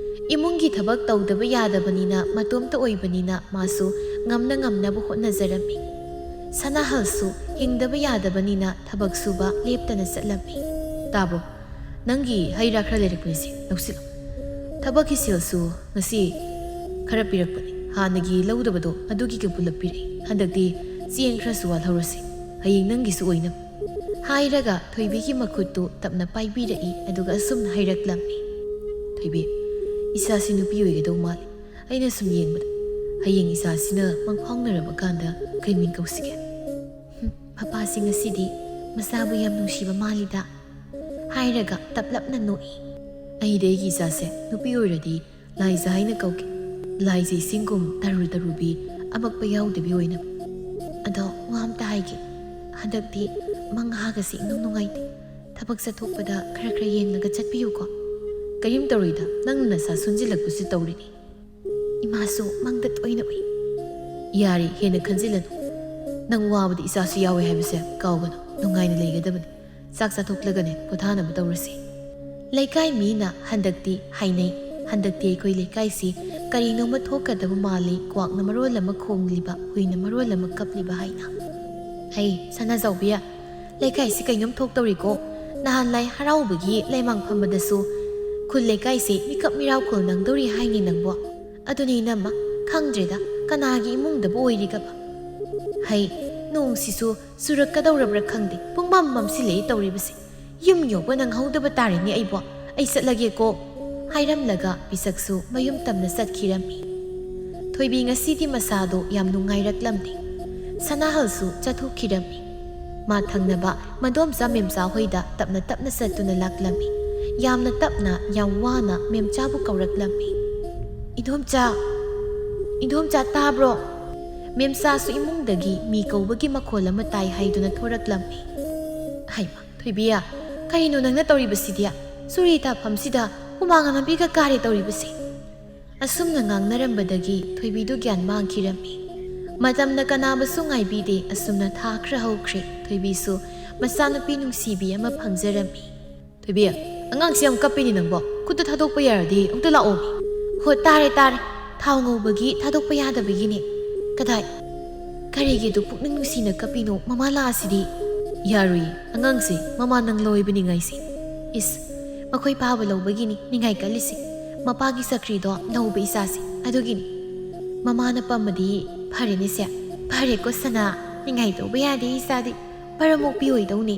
ꯏꯃꯨꯡꯒꯤ ꯊꯕꯛ ꯇꯧꯗꯕ ꯌꯥꯗꯕꯅꯤꯅ, ꯃꯇꯣꯝꯇ ꯑꯣꯏꯕꯅꯤꯅ ꯃꯥꯁꯨ ꯉꯝꯅ ꯉꯝꯅꯕ ꯍꯣꯠꯅꯖꯔꯝꯃꯤ꯫ ꯁꯅꯥꯍꯜꯁꯨ ꯍꯤꯡꯗꯕ ꯌꯥꯗꯕꯅꯤꯅ ꯊꯕꯛ ꯁꯨꯕ ꯂꯦꯞꯇꯅ ꯆꯠꯂꯝꯃꯤ꯫ "ꯇꯥꯕ꯭ꯔꯣ? ꯅꯪꯒꯤ ꯍꯩ ꯔꯥ ꯈꯔ ꯂꯩꯔꯛꯄꯅꯤꯁꯦ, ꯂꯧꯁꯤꯜꯂꯣ꯫ ꯊꯕꯛꯀꯤ ꯁꯦꯜꯁꯨ ꯉꯁꯤ ꯈꯔ ꯄꯤꯔꯛꯄꯅꯤ꯫ ꯍꯥꯟꯅꯒꯤ ꯂꯧꯗꯕꯗꯣ ꯑꯗꯨꯒꯤꯒ ꯄꯨꯂꯞ ꯄꯤꯔꯛꯏ꯫ ꯍꯟꯗꯛꯇꯤ ꯆꯦꯡ ꯈꯔꯁꯨ ꯋꯥꯠꯍꯧꯔꯁꯤ꯫" ꯍꯌꯦꯡ ꯅꯪꯒꯤꯁꯨ ꯑꯣꯏꯅꯕ꯫ ꯍꯥꯏꯔꯒ ꯊꯣꯏꯕꯤꯒꯤ ꯃꯈꯨꯠꯇꯨ ꯇꯞꯅ ꯄꯥꯏꯕꯤꯔꯛꯏ, ꯑꯗꯨꯒ ꯑꯁꯨꯝꯅ ꯍꯥꯏꯔꯛꯂꯝꯃꯤ, "ꯊꯣꯏꯕꯤ, ꯏꯆꯥꯁꯤ ꯅꯨꯄꯤ ꯑꯣꯏꯒꯗꯧ ꯃꯥꯜꯂꯤ꯫ ꯑꯩꯅ ꯁꯨꯝ ꯌꯦꯡꯕꯗ ꯍꯌꯦꯡ ꯏꯆꯥꯁꯤꯅ ꯃꯪꯐꯥꯎꯅꯔꯕ ꯀꯥꯟꯗ ꯀꯩ ꯃꯤꯡ ꯀꯧꯁꯤꯒꯦ?" "ꯍꯨꯝ, ꯃꯄꯥꯁꯤ ꯉꯁꯤꯗꯤ ꯃꯆꯥꯕꯨ ꯌꯥꯝ ꯅꯨꯡꯁꯤꯕ ꯃꯥꯜꯂꯤꯗ," ꯍꯥꯏꯔꯒ ꯇꯞꯂꯞꯅ ꯅꯣꯛꯏ꯫ "ꯑꯩꯗꯤ ꯑꯩꯒꯤ ꯏꯆꯥꯁꯦ ꯅꯨꯄꯤ ꯑꯣꯏꯔꯗꯤ ꯂꯥꯏꯖ ꯍꯥꯏꯅ ꯀꯧꯒꯦ꯫ ꯂꯥꯏꯖ ꯏꯁꯤꯡꯒꯨꯝ ꯇꯔꯨ ꯇꯔꯨꯕꯤ, ꯑꯃꯛꯄ ꯌꯥꯎꯗꯕꯤ ꯑꯣꯏꯅꯕ꯫ ꯑꯗꯣ ꯋꯥ ꯑꯝꯇ ꯍꯥꯏꯒꯦ, ꯍꯟꯗꯛꯇꯤ ꯃꯪꯍꯥꯒꯁꯦ ꯏꯅꯨꯡ ꯅꯨꯡꯉꯥꯏꯇꯦ꯫ ꯊꯕꯛ ꯆꯠꯊꯣꯛꯄꯗ ꯈꯔ ꯈꯔ ꯌꯦꯡꯂꯒ ꯆꯠꯄꯤꯌꯨꯀꯣ꯫" "ꯀꯔꯤꯝ ꯇꯧꯔꯣꯏꯗ, ꯅꯪꯅ ꯅꯁꯥ ꯁꯣꯟꯖꯤꯜꯂꯛꯄꯁꯤ ꯇꯧꯔꯤꯅꯤ꯫" ꯏꯃꯥꯁꯨ ꯃꯪꯗ ꯇꯣꯏꯅ ꯎꯏ꯫ "ꯌꯥꯔꯦ, ꯍꯦꯟꯅ ꯈꯟꯖꯤꯜꯂꯅꯨ꯫ ꯅꯪ ꯋꯥꯕꯗꯤ ꯏꯆꯥꯁꯨ ꯌꯥꯎꯋꯦ ꯍꯥꯏꯕꯁꯦ ꯀꯥꯎꯒꯅꯨ꯫ ꯅꯨꯡꯉꯥꯏꯅ ꯂꯩꯒꯗꯕꯅꯤ꯫ ꯆꯥꯛ ꯆꯥꯊꯣꯛꯂꯒꯅꯦ ꯄꯣꯊꯥꯅꯕ ꯇꯧꯔꯁꯤ꯫" ꯂꯩꯀꯥꯏ ꯃꯤꯅ ꯍꯟꯗꯛꯇꯤ ꯍꯥꯏꯅꯩ, "ꯍꯟꯗꯛꯇꯤ ꯑꯩꯈꯣꯏ ꯂꯩꯀꯥꯏꯁꯤ ꯀꯔꯤꯅꯣꯃ ꯊꯣꯛꯀꯗꯕ ꯃꯥꯜꯂꯤ, ꯀ꯭ꯋꯥꯛꯅ ꯃꯔꯣꯜ ꯑꯃ ꯈꯣꯡꯂꯤꯕ, ꯍꯨꯏꯅ ꯃꯔꯣꯜ ꯑꯃ ꯀꯞꯂꯤꯕ" ꯍꯥꯏꯅ꯫ "ꯍꯩ, ꯁꯅꯥꯖꯥꯎꯕꯤ, ꯂꯩꯀꯥꯏꯁꯤ ꯀꯩꯅꯣꯝ ꯊꯣꯛꯇꯧꯔꯤꯀꯣ꯫ ꯅꯍꯥꯟ ꯂꯥꯏ ꯍꯔꯥꯎꯕꯒꯤ ꯂꯩꯃꯥꯡ ꯐꯝꯕꯗꯁꯨ ꯈꯨꯜ ꯂꯩꯀꯥꯏꯁꯤ ꯃꯤꯀꯞ ꯃꯤꯔꯥꯎ ꯈꯨꯜ ꯅꯪꯗꯧꯔꯤ ꯍꯥꯏꯅꯤ ꯅꯪꯕꯣ꯫ ꯑꯗꯨꯅꯤ ꯏꯅꯝꯃ, ꯈꯪꯗ꯭ꯔꯦꯗ, ꯀꯅꯥꯒꯤ ꯏꯃꯨꯡꯗꯕꯨ ꯑꯣꯏꯔꯤꯒꯕ꯫ ꯍꯩ, ꯅꯣꯡꯁꯤꯁꯨ ꯆꯨꯔꯛꯀꯗꯧꯔꯕ꯭ꯔꯥ ꯈꯪꯗꯦ, ꯄꯨꯡꯃꯝ ꯃꯝꯁꯤꯜꯂꯛꯏ ꯇꯧꯔꯤꯕꯁꯦ꯫ ꯌꯨꯝ ꯌꯧꯕ ꯅꯪꯍꯧꯗꯕ ꯇꯥꯔꯦꯅꯦ ꯑꯩꯕꯣ꯫ ꯑꯩ ꯆꯠꯂꯒꯦꯀꯣ꯫" ꯍꯥꯏꯔꯝꯂꯒ ꯄꯤꯁꯛꯁꯨ ꯃꯌꯨꯝ ꯇꯝꯅ ꯆꯠꯈꯤꯔꯝꯃꯤ꯫ ꯊꯣꯏꯕꯤ ꯉꯁꯤꯗꯤ ꯃꯁꯥꯗꯣ ꯌꯥꯝ ꯅꯨꯡꯉꯥꯏꯔꯛꯂꯝꯗꯦ꯫ ꯁꯅꯥꯍꯜꯁꯨ ꯆꯠꯊꯣꯛꯈꯤꯔꯝꯃꯤ꯫ ꯃꯥ ꯊꯪꯅꯕ ꯃꯗꯣꯝꯆꯥ ꯃꯦꯝꯆꯥ ꯍꯣꯏꯗ ꯇꯞꯅ ꯇꯞꯅ ꯆꯠꯇꯨꯅ ꯂꯥꯛꯂꯝꯃꯤ꯫ ꯌꯥꯝꯅ ꯇꯞꯅ, ꯌꯥꯝ ꯋꯥꯅ ꯃꯦꯝꯆꯥꯕꯨ ꯀꯧꯔꯛꯂꯝꯃꯤ꯫ "ꯏꯗꯣꯝꯆꯥ, ꯏꯗꯣꯝꯆꯥ, ꯇꯥꯕ꯭ꯔꯣ?" ꯃꯦꯝꯆꯥꯁꯨ ꯏꯃꯨꯡꯗꯒꯤ ꯃꯤ ꯀꯧꯕꯒꯤ ꯃꯈꯣꯜ ꯑꯃ ꯇꯥꯏ ꯍꯥꯏꯗꯨꯅ ꯊꯣꯔꯛꯂꯝꯃꯤ꯫ "ꯍꯩꯃꯥ, ꯊꯣꯏꯕꯤ, ꯀꯔꯤꯅꯣ ꯅꯪꯅ ꯇꯧꯔꯤꯕꯁꯤꯗꯤ? ꯆꯨꯔꯤ ꯇꯥꯐꯝꯁꯤꯗ ꯍꯨꯃꯥꯡ ꯑꯅꯝꯕꯤꯒ ꯀꯥꯔꯦ ꯇꯧꯔꯤꯕꯁꯦ?" ꯑꯁꯨꯝꯅ ꯉꯥꯡꯅꯔꯝꯕꯗꯒꯤ ꯊꯣꯏꯕꯤꯗꯨ ꯒ꯭ꯌꯥꯟ ꯃꯥꯡꯈꯤꯔꯝꯃꯤ꯫ ꯃꯇꯝꯅ ꯀꯅꯥꯕꯨꯁꯨ ꯉꯥꯏꯕꯤꯗꯦ, ꯑꯁꯨꯝꯅ ꯊꯥ ꯈꯔ ꯍꯧꯈ꯭ꯔꯦ꯫ ꯊꯣꯏꯕꯤꯁꯨ ꯃꯆꯥꯅꯨꯄꯤ ꯅꯨꯡꯁꯤꯕꯤ ꯑꯃ ꯐꯪꯖꯔꯝꯃꯤ꯫ "ꯊꯣꯏꯕꯤ, ꯑꯉꯥꯡꯁꯤ ꯌꯥꯝ ꯀꯞꯄꯤꯅꯦ ꯅꯪꯕꯣ꯫ ꯈꯨꯠꯇ ꯊꯥꯗꯣꯛꯄ ꯌꯥꯔꯗꯤ ꯑꯝꯇ ꯂꯥꯛꯑꯣ꯫" "ꯍꯣ, ꯇꯥꯔꯦ, ꯇꯥꯔꯦ꯫ ꯊꯥꯎ ꯉꯧꯕꯒꯤ ꯊꯥꯗꯣꯛꯄ ꯌꯥꯗꯕꯒꯤꯅꯦ꯫" "ꯀꯗꯥꯏ? ꯀꯔꯤꯒꯤ ꯑꯗꯨ ꯄꯨꯛꯅꯤꯡ ꯅꯨꯡꯁꯤꯅ ꯀꯞꯄꯤꯅꯣ? ꯃꯃꯥ ꯂꯥꯛꯑꯁꯤꯗꯤ?" "ꯌꯥꯔꯣꯏꯌꯦ, ꯑꯉꯥꯡꯁꯦ ꯃꯃꯥ ꯅꯪ ꯂꯧ ꯍꯥꯏꯕꯅꯤ ꯉꯥꯏꯁꯦ꯫" "ꯏꯁ, ꯃꯈꯣꯏ ꯄꯥꯕ ꯂꯧꯕꯒꯤꯅꯤ ꯅꯤꯡꯉꯥꯏ ꯀꯜꯂꯤꯁꯦ꯫ ꯃꯄꯥꯒꯤ ꯆꯀ꯭ꯔꯤꯗꯣ ꯂꯧꯕ ꯏꯆꯥꯁꯦ, ꯑꯗꯨꯒꯤꯅꯤ꯫ ꯃꯃꯥꯅ ꯄꯝꯃꯗꯤ ꯐꯔꯦꯅꯦ ꯁꯦ꯫" "ꯐꯔꯦꯀꯣ ꯁꯅꯥ, ꯅꯤꯡꯉꯥꯏ ꯇꯧꯕ ꯌꯥꯗꯦ, ꯏꯆꯥꯗꯤ ꯃꯔꯝ ꯃꯣꯛꯄꯤ ꯑꯣꯏꯗꯧꯅꯤ꯫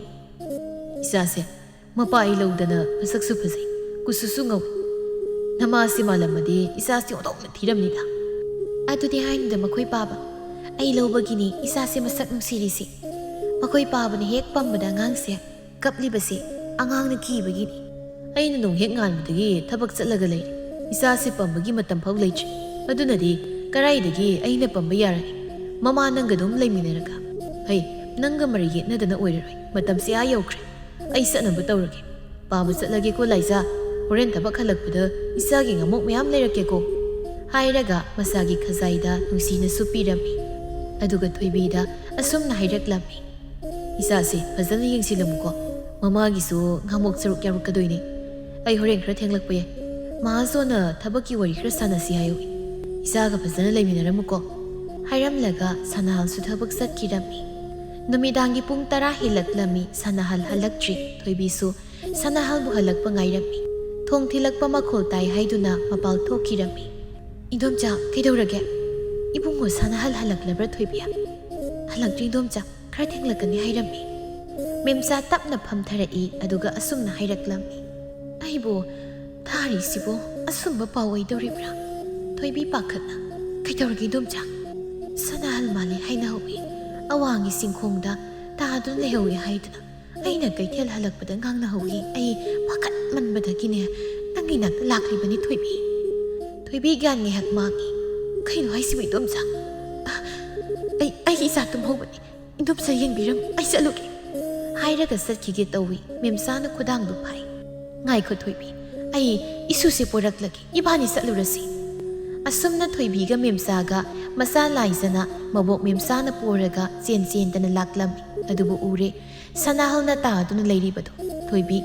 ꯏꯆꯥꯁꯦ ꯃꯄꯥ ꯑꯩ ꯂꯧꯗꯅ ꯃꯁꯛꯁꯨ ꯐꯖꯩ, ꯀꯨꯆꯨꯁꯨ ꯉꯧꯏ꯫ ꯅꯃꯥꯁꯤ ꯃꯥꯜꯂꯝꯃꯗꯤ ꯏꯆꯥꯁꯤ ꯑꯣꯟꯊꯣꯛꯅ ꯊꯤꯔꯝꯅꯤꯗ꯫ ꯑꯗꯨꯗꯤ ꯍꯥꯏꯅꯨꯗ ꯃꯈꯣꯏ ꯄꯥꯕ, ꯑꯩ ꯂꯧꯕꯒꯤꯅꯤ ꯏꯆꯥꯁꯦ ꯃꯁꯛ ꯅꯨꯡꯁꯤꯔꯤꯁꯤ꯫ ꯃꯈꯣꯏ ꯄꯥꯕꯅ ꯍꯦꯛ ꯄꯝꯕꯗ ꯑꯉꯥꯡꯁꯦ ꯀꯞꯂꯤꯕꯁꯦ ꯑꯉꯥꯡꯅ ꯀꯤꯕꯒꯤꯅꯤ꯫ ꯑꯩꯅ ꯅꯣꯡ ꯍꯦꯛ ꯉꯥꯟꯕꯗꯒꯤ ꯊꯕꯛ ꯆꯠꯂꯒ ꯂꯩꯔꯦ꯫ ꯏꯆꯥꯁꯤ ꯄꯝꯕꯒꯤ ꯃꯇꯝ ꯐꯥꯎ ꯂꯩꯇ꯭ꯔꯤ꯫ ꯑꯗꯨꯅꯗꯤ ꯀꯗꯥꯏꯗꯒꯤ ꯑꯩꯅ ꯄꯝꯕ ꯌꯥꯔꯅꯤ? ꯃꯃꯥ ꯅꯪꯒ ꯑꯗꯨꯝ ꯂꯩꯃꯤꯟꯅꯔꯒ꯫ ꯍꯩ, ꯅꯪꯒ ꯃꯔꯩ ꯌꯦꯠꯅꯗꯅ ꯑꯣꯏꯔꯔꯣꯏ꯫ ꯃꯇꯝꯁꯦ ꯑꯥ ꯌꯧꯈ꯭ꯔꯦ꯫ ꯑꯩ ꯆꯠꯅꯕ ꯇꯧꯔꯒꯦ꯫ ꯄꯥꯕ ꯆꯠꯂꯒꯦꯀꯣ ꯂꯥꯏꯖꯥ꯫ ꯍꯣꯔꯦꯟ ꯊꯕꯛ ꯍꯜꯂꯛꯄꯗ ꯏꯆꯥꯒꯤ ꯉꯥꯃꯣꯛ ꯃꯌꯥꯝ ꯂꯩꯔꯛꯀꯦꯀꯣ꯫ ꯍꯥꯏꯔꯒ ꯃꯁꯥꯒꯤ ꯈꯖꯥꯏꯗ ꯅꯨꯡꯁꯤꯅꯁꯨ ꯄꯤꯔꯝꯃꯤ꯫ ꯑꯗꯨꯒ ꯊꯣꯏꯕꯤꯗ ꯑꯁꯨꯝꯅ ꯍꯥꯏꯔꯛꯂꯝꯃꯤ꯫ ꯏꯆꯥꯁꯦ ꯐꯖꯅ ꯌꯦꯡꯁꯤꯜꯂꯝꯃꯨꯀꯣ꯫ ꯃꯃꯥꯒꯤꯁꯨ ꯉꯥꯃꯣꯛ ꯁꯔꯨꯛ ꯌꯥꯎꯔꯛꯀꯗꯣꯏꯅꯦ꯫ ꯑꯩ ꯍꯣꯔꯦꯟ ꯈꯔ ꯊꯦꯡꯂꯛꯄ ꯌꯥꯏ꯫ ꯃꯍꯥꯖꯣꯟꯅ ꯊꯕꯛꯀꯤ ꯋꯥꯔꯤ ꯈꯔ ꯁꯥꯟꯅꯁꯤ ꯍꯥꯏꯌꯨ꯫ ꯏꯆꯥꯒ ꯐꯖꯅ ꯂꯩꯃꯤꯟꯅꯔꯝꯃꯨꯀꯣ꯫ ꯍꯥꯏꯔꯝꯂꯒ ꯁꯅꯥꯍꯜꯁꯨ ꯊꯕꯛ ꯆꯠꯈꯤꯔꯝꯃꯤ꯫ ꯅꯨꯃꯤꯗꯥꯡꯒꯤ ꯄꯨꯡ ꯇꯔꯥ ꯍꯦꯜꯂꯛꯂꯝꯃꯤ, ꯁꯅꯥꯍꯜ ꯍꯜꯂꯛꯇ꯭ꯔꯤ꯫ ꯊꯣꯏꯕꯤꯁꯨ ꯁꯅꯥꯍꯜꯕꯨ ꯍꯜꯂꯛꯄ ꯉꯥꯏꯔꯝꯃꯤ꯫ ꯊꯣꯡ ꯊꯤꯜꯂꯛꯄ ꯃꯈꯣꯜ ꯇꯥꯏ ꯍꯥꯏꯗꯨꯅ ꯃꯄꯥꯜ ꯊꯣꯛꯈꯤꯔꯝꯃꯤ꯫ "ꯏꯗꯣꯝꯆꯥ, ꯀꯩꯗꯧꯔꯒꯦ? ꯏꯕꯨꯡꯉꯣ ꯁꯅꯥꯍꯜ ꯍꯜꯂꯛꯂꯕ꯭ꯔꯥ ꯊꯣꯏꯕꯤ?" "ꯍꯜꯂꯛꯇ꯭ꯔꯤ ꯏꯗꯣꯝꯆꯥ, ꯈꯔ ꯊꯦꯡꯂꯛꯀꯅꯤ ꯍꯥꯏꯔꯝꯃꯤ꯫" ꯃꯦꯝꯆꯥ ꯇꯞꯅ ꯐꯝꯊꯔꯛꯏ, ꯑꯗꯨꯒ ꯑꯁꯨꯝꯅ ꯍꯥꯏꯔꯛꯂꯝꯃꯤ꯫ "ꯑꯩꯕꯨ ꯊꯥꯔꯤꯁꯤꯕꯨ ꯑꯆꯨꯝꯕ ꯄꯥꯎ ꯑꯣꯏꯗꯧꯔꯤꯕ꯭ꯔꯥ?" ꯊꯣꯏꯕꯤ ꯄꯥꯈꯠꯅ, "ꯀꯩꯗꯧꯔꯒꯦ ꯏꯗꯣꯝꯆꯥ?" "ꯁꯅꯥꯍꯜ ꯃꯥꯜꯂꯤ ꯍꯥꯏꯅ ꯍꯧꯏ꯫ ꯑꯋꯥꯡꯒꯤ ꯆꯤꯡꯈꯣꯡꯗ ꯇꯥꯗꯨꯅ ꯂꯩꯍꯧꯏ ꯍꯥꯏꯗꯨꯅ ꯑꯩꯅ ꯀꯩꯊꯦꯜ ꯍꯜꯂꯛꯄꯗ ꯉꯥꯡꯅꯍꯧꯏ꯫ ꯑꯩ ꯄꯥꯈꯠꯃꯟꯕꯗꯒꯤꯅꯦ ꯅꯪꯒꯤ ꯅꯥꯛꯇ ꯂꯥꯛꯂꯤꯕꯅꯤ ꯊꯣꯏꯕꯤ꯫" ꯊꯣꯏꯕꯤ ꯒ꯭ꯌꯥꯟ ꯉꯥꯏꯍꯥꯛ ꯃꯥꯡꯉꯤ꯫ "ꯀꯩꯅꯣ ꯍꯥꯏꯁꯤꯕꯨ ꯏꯗꯣꯝꯆꯥ? ꯑ, ꯑꯩ, ꯑꯩꯒꯤ ꯏꯆꯥ ꯇꯨꯝꯍꯧꯕꯅꯤ꯫ ꯏꯗꯣꯝꯆꯥ ꯌꯦꯡꯕꯤꯔꯝꯃꯨ, ꯑꯩ ꯆꯠꯂꯨꯒꯦ꯫" ꯍꯥꯏꯔꯒ ꯆꯠꯈꯤꯒꯦ ꯇꯧꯏ꯫ ꯃꯦꯝꯆꯥꯅ ꯈꯨꯗꯥꯡꯗꯨ ꯐꯥꯏ꯫ "ꯉꯥꯏꯈꯣ ꯊꯣꯏꯕꯤ, ꯑꯩ ꯏꯁꯨꯁꯦ ꯄꯣꯔꯛꯂꯒꯦ, ꯏꯕꯥꯅꯤ ꯆꯠꯂꯨꯔꯁꯤ꯫" ꯑꯁꯨꯝꯅ ꯊꯣꯏꯕꯤꯒ ꯃꯦꯝꯆꯥꯒ ꯃꯆꯥ ꯂꯥꯏꯖꯅ ꯃꯕꯣꯛ ꯃꯦꯝꯆꯥꯅ ꯄꯣꯔꯒ ꯆꯦꯟ ꯆꯦꯟꯗꯅ ꯂꯥꯛꯂꯝꯃꯤ꯫ ꯑꯗꯨꯕꯨ ꯎꯔꯦ, ꯁꯅꯥꯍꯜꯅ ꯇꯥꯗꯨꯅ ꯂꯩꯔꯤꯕꯗꯨ꯫ ꯊꯣꯏꯕꯤ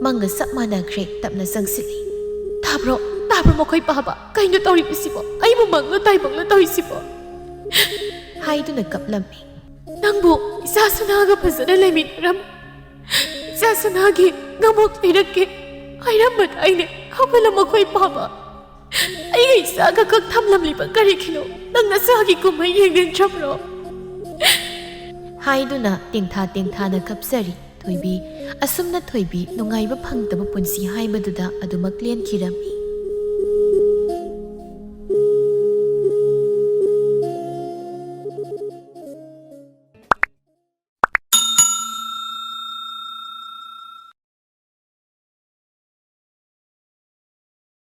ꯃꯪꯒ ꯆꯞ ꯃꯥꯟꯅꯈ꯭ꯔꯦ, ꯇꯞꯅ ꯆꯪꯁꯤꯜꯂꯤ꯫ "ꯇꯥꯕ꯭ꯔꯣ? ꯇꯥꯕ꯭ꯔꯣ ꯃꯈꯣꯏ ꯄꯥꯕ? ꯀꯩꯅꯣ ꯇꯧꯔꯤꯕꯁꯤꯕꯣ? ꯑꯩꯕꯨ ꯃꯪꯂꯣ ꯇꯥꯏꯕꯪꯂꯣ ꯇꯧꯔꯤꯁꯤꯕꯣ?" ꯍꯥꯏꯗꯨꯅ ꯀꯞꯂꯝꯃꯤ꯫ "ꯅꯪꯕꯨ ꯏꯆꯥ ꯁꯅꯥꯒ ꯐꯖꯅ ꯂꯩꯃꯤꯟꯅꯔꯝ, ꯏꯆꯥ ꯁꯅꯥꯒꯤ ꯉꯥꯃꯣꯛ ꯂꯩꯔꯛꯀꯦ ꯍꯥꯏꯔꯝꯕꯗꯥꯏꯅꯦ ꯍꯧꯒꯠꯂ ꯃꯈꯣꯏ ꯄꯥꯕ꯫ ꯑꯩꯒ ꯏꯆꯥꯒ ꯈꯛ ꯊꯝꯂꯝꯂꯤꯕ ꯀꯔꯤꯒꯤꯅꯣ? ꯅꯪ ꯅꯆꯥꯒꯤ ꯀꯨꯝꯍꯩ ꯌꯦꯡꯅꯤꯡꯗ꯭ꯔꯕ꯭ꯔꯣ?" ꯍꯥꯏꯗꯨꯅ ꯇꯦꯡꯊꯥ ꯇꯦꯡꯊꯥꯅ ꯀꯞꯆꯔꯤ꯫ ꯊꯣꯏꯕꯤ, ꯑꯁꯨꯝꯅ ꯊꯣꯏꯕꯤ ꯅꯨꯡꯉꯥꯏꯕ ꯐꯪꯗꯕ ꯄꯨꯟꯁꯤ ꯍꯥꯏꯕꯗꯨꯗ ꯑꯗꯨꯃꯛ ꯂꯦꯟꯈꯤꯔꯝꯃꯤ꯫